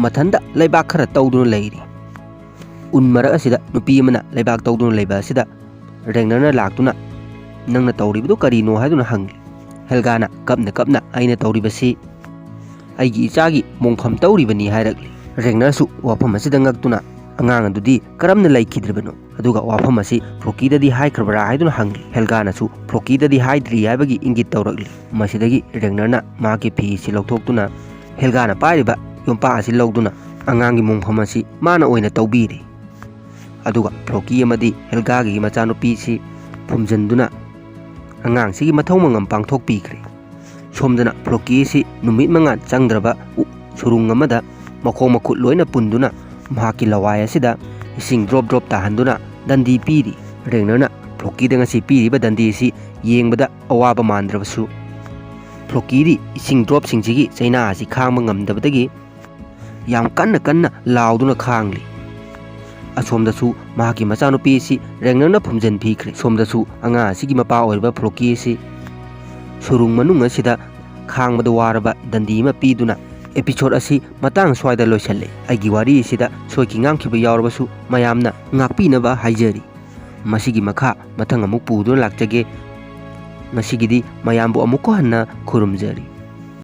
ꯃꯊꯟꯗ ꯂꯩꯕꯥꯛ ꯈꯔ ꯇꯧꯗꯨꯅ ꯂꯩꯔꯤ꯫ ꯎꯟ ꯃꯔꯛ ꯑꯁꯤꯗ ꯅꯨꯄꯤ ꯑꯃꯅ ꯂꯩꯕꯥꯛ ꯇꯧꯗꯨꯅ ꯂꯩꯕ ꯑꯁꯤꯗ ꯔꯦꯒꯅꯔꯅ ꯂꯥꯛꯇꯨꯅ, "ꯅꯪꯅ ꯇꯧꯔꯤꯕꯗꯨ ꯀꯔꯤꯅꯣ?" ꯍꯥꯏꯗꯨꯅ ꯍꯪꯂꯤ꯫ ꯍꯦꯜꯒꯥꯅ ꯀꯞꯅ ꯀꯞꯅ, "ꯑꯩꯅ ꯇꯧꯔꯤꯕꯁꯤ ꯑꯩꯒꯤ ꯏꯆꯥꯒꯤ ꯃꯣꯡꯐꯝ ꯇꯧꯔꯤꯕꯅꯤ" ꯍꯥꯏꯔꯛꯂꯤ꯫ ꯔꯦꯒꯅꯔꯁꯨ ꯋꯥꯐꯝ ꯑꯁꯤꯗ ꯉꯛꯇꯨꯅ ꯑꯉꯥꯡ ꯑꯗꯨꯗꯤ ꯀꯔꯝꯅ ꯂꯩꯈꯤꯗ꯭ꯔꯤꯕꯅꯣ? ꯑꯗꯨꯒ ꯋꯥꯐꯝ ꯑꯁꯤ ꯐ꯭ꯂꯣꯀꯤꯗꯗꯤ ꯍꯥꯏꯈ꯭ꯔꯕ꯭ꯔꯥ ꯍꯥꯏꯗꯨꯅ ꯍꯪꯂꯤ꯫ ꯍꯦꯜꯒꯥꯅꯁꯨ ꯐ꯭ꯂꯣꯀꯤꯗꯗꯤ ꯍꯥꯏꯗ꯭ꯔꯤ ꯍꯥꯏꯕꯒꯤ ꯏꯪꯒꯤꯠ ꯇꯧꯔꯛꯂꯤ꯫ ꯃꯁꯤꯗꯒꯤ ꯔꯦꯒꯅꯔꯅ ꯃꯍꯥꯛꯀꯤ ꯐꯤ ꯑꯁꯤ ꯂꯧꯊꯣꯛꯇꯨꯅ ꯍꯦꯜꯒꯥꯅ ꯄꯥꯏꯔꯤꯕ ꯌꯣꯝꯄꯥꯛ ꯑꯁꯤ ꯂꯧꯗꯨꯅ ꯑꯉꯥꯡꯒꯤ ꯃꯣꯡꯐꯝ ꯑꯁꯤ ꯃꯥꯅ ꯑꯣꯏꯅ ꯇꯧꯕꯤꯔꯤ꯫ ꯑꯗꯨꯒ ꯐ꯭ꯂꯣꯀꯤ ꯑꯃꯗꯤ ꯍꯦꯜꯒꯥꯒꯤ ꯃꯆꯥꯅꯨꯄꯤꯁꯤ ꯐꯨꯝꯖꯤꯟꯗꯨꯅ ꯑꯉꯥꯡꯁꯤꯒꯤ ꯃꯊꯧ ꯃꯉꯝ ꯄꯥꯡꯊꯣꯛꯄꯤꯈ꯭ꯔꯦ꯫ ꯁꯣꯝꯗꯅ ꯐ꯭ꯂꯣꯀꯤ ꯑꯁꯤ ꯅꯨꯃꯤꯠ ꯃꯉꯥ ꯆꯪꯗ꯭ꯔꯕ ꯎ-, ꯁꯨꯔꯨꯡ ꯑꯃꯗ ꯃꯈꯣꯡ ꯃꯈꯨꯠ ꯂꯣꯏꯅ ꯄꯨꯟꯗꯨꯅ ꯃꯍꯥꯛꯀꯤ ꯂꯋꯥꯏ ꯑꯁꯤꯗ ꯏꯁꯤꯡ ꯗ꯭ꯔꯣꯞ ꯗ꯭ꯔꯣꯞ ꯇꯥꯍꯟꯗꯨꯅ ꯗꯟꯗꯤ ꯄꯤꯔꯤ꯫ ꯔꯦꯒꯅꯔꯅ ꯐ꯭ꯂꯣꯀꯤꯗ ꯉꯁꯤ ꯄꯤꯔꯤꯕ ꯗꯟꯗꯤ ꯑꯁꯤ ꯌꯦꯡꯕꯗ ꯑꯋꯥꯕ ꯃꯥꯟꯗ꯭ꯔꯕꯁꯨ, ꯐ꯭ꯂꯣꯀꯤꯗꯤ ꯏꯁꯤꯡ ꯗ꯭ꯔꯣꯞꯁꯤꯡꯁꯤꯒꯤ ꯆꯩꯅꯥ ꯑꯁꯤ ꯈꯥꯡꯕ ꯉꯝꯗꯕꯗꯒꯤ ꯌꯥꯝ ꯀꯟꯅ ꯀꯟꯅ ꯂꯥꯎꯗꯨꯅ ꯈꯥꯡꯂꯤ꯫ ꯑꯁꯣꯝꯗꯁꯨ ꯃꯍꯥꯛꯀꯤ ꯃꯆꯥꯅꯨꯄꯤ ꯑꯁꯤ ꯔꯦꯒꯅꯔꯅ ꯐꯨꯝꯖꯤꯟꯕꯤꯈ꯭ꯔꯦ꯫ ꯁꯣꯝꯗꯁꯨ ꯑꯉꯥꯡ ꯑꯁꯤꯒꯤ ꯃꯄꯥ ꯑꯣꯏꯔꯤꯕ ꯐ꯭ꯂꯣꯀꯤ ꯑꯁꯤ ꯁꯨꯔꯨꯡ ꯃꯅꯨꯡ ꯑꯁꯤꯗ ꯈꯥꯡꯕꯗ ꯋꯥꯔꯕ ꯗꯟꯗꯤ ꯑꯃ ꯄꯤꯗꯨꯅ episode ꯑꯁꯤ ꯃꯇꯥꯡ ꯁ꯭ꯋꯥꯏꯗ ꯂꯣꯏꯁꯤꯜꯂꯦ꯫ ꯑꯩꯒꯤ ꯋꯥꯔꯤ ꯑꯁꯤꯗ ꯁꯣꯏꯈꯤ ꯉꯥꯝꯈꯤꯕ ꯌꯥꯎꯔꯕꯁꯨ ꯃꯌꯥꯝꯅ ꯉꯥꯛꯄꯤꯅꯕ ꯍꯥꯏꯖꯔꯤ꯫ ꯃꯁꯤꯒꯤ ꯃꯈꯥ ꯃꯊꯪ ꯑꯃꯨꯛ ꯄꯨꯗꯨꯅ ꯂꯥꯛꯆꯒꯦ꯫ ꯉꯁꯤꯒꯤꯗꯤ ꯃꯌꯥꯝꯕꯨ ꯑꯃꯨꯛꯀ ꯍꯟꯅ ꯈꯨꯔꯨꯝꯖꯔꯤ꯫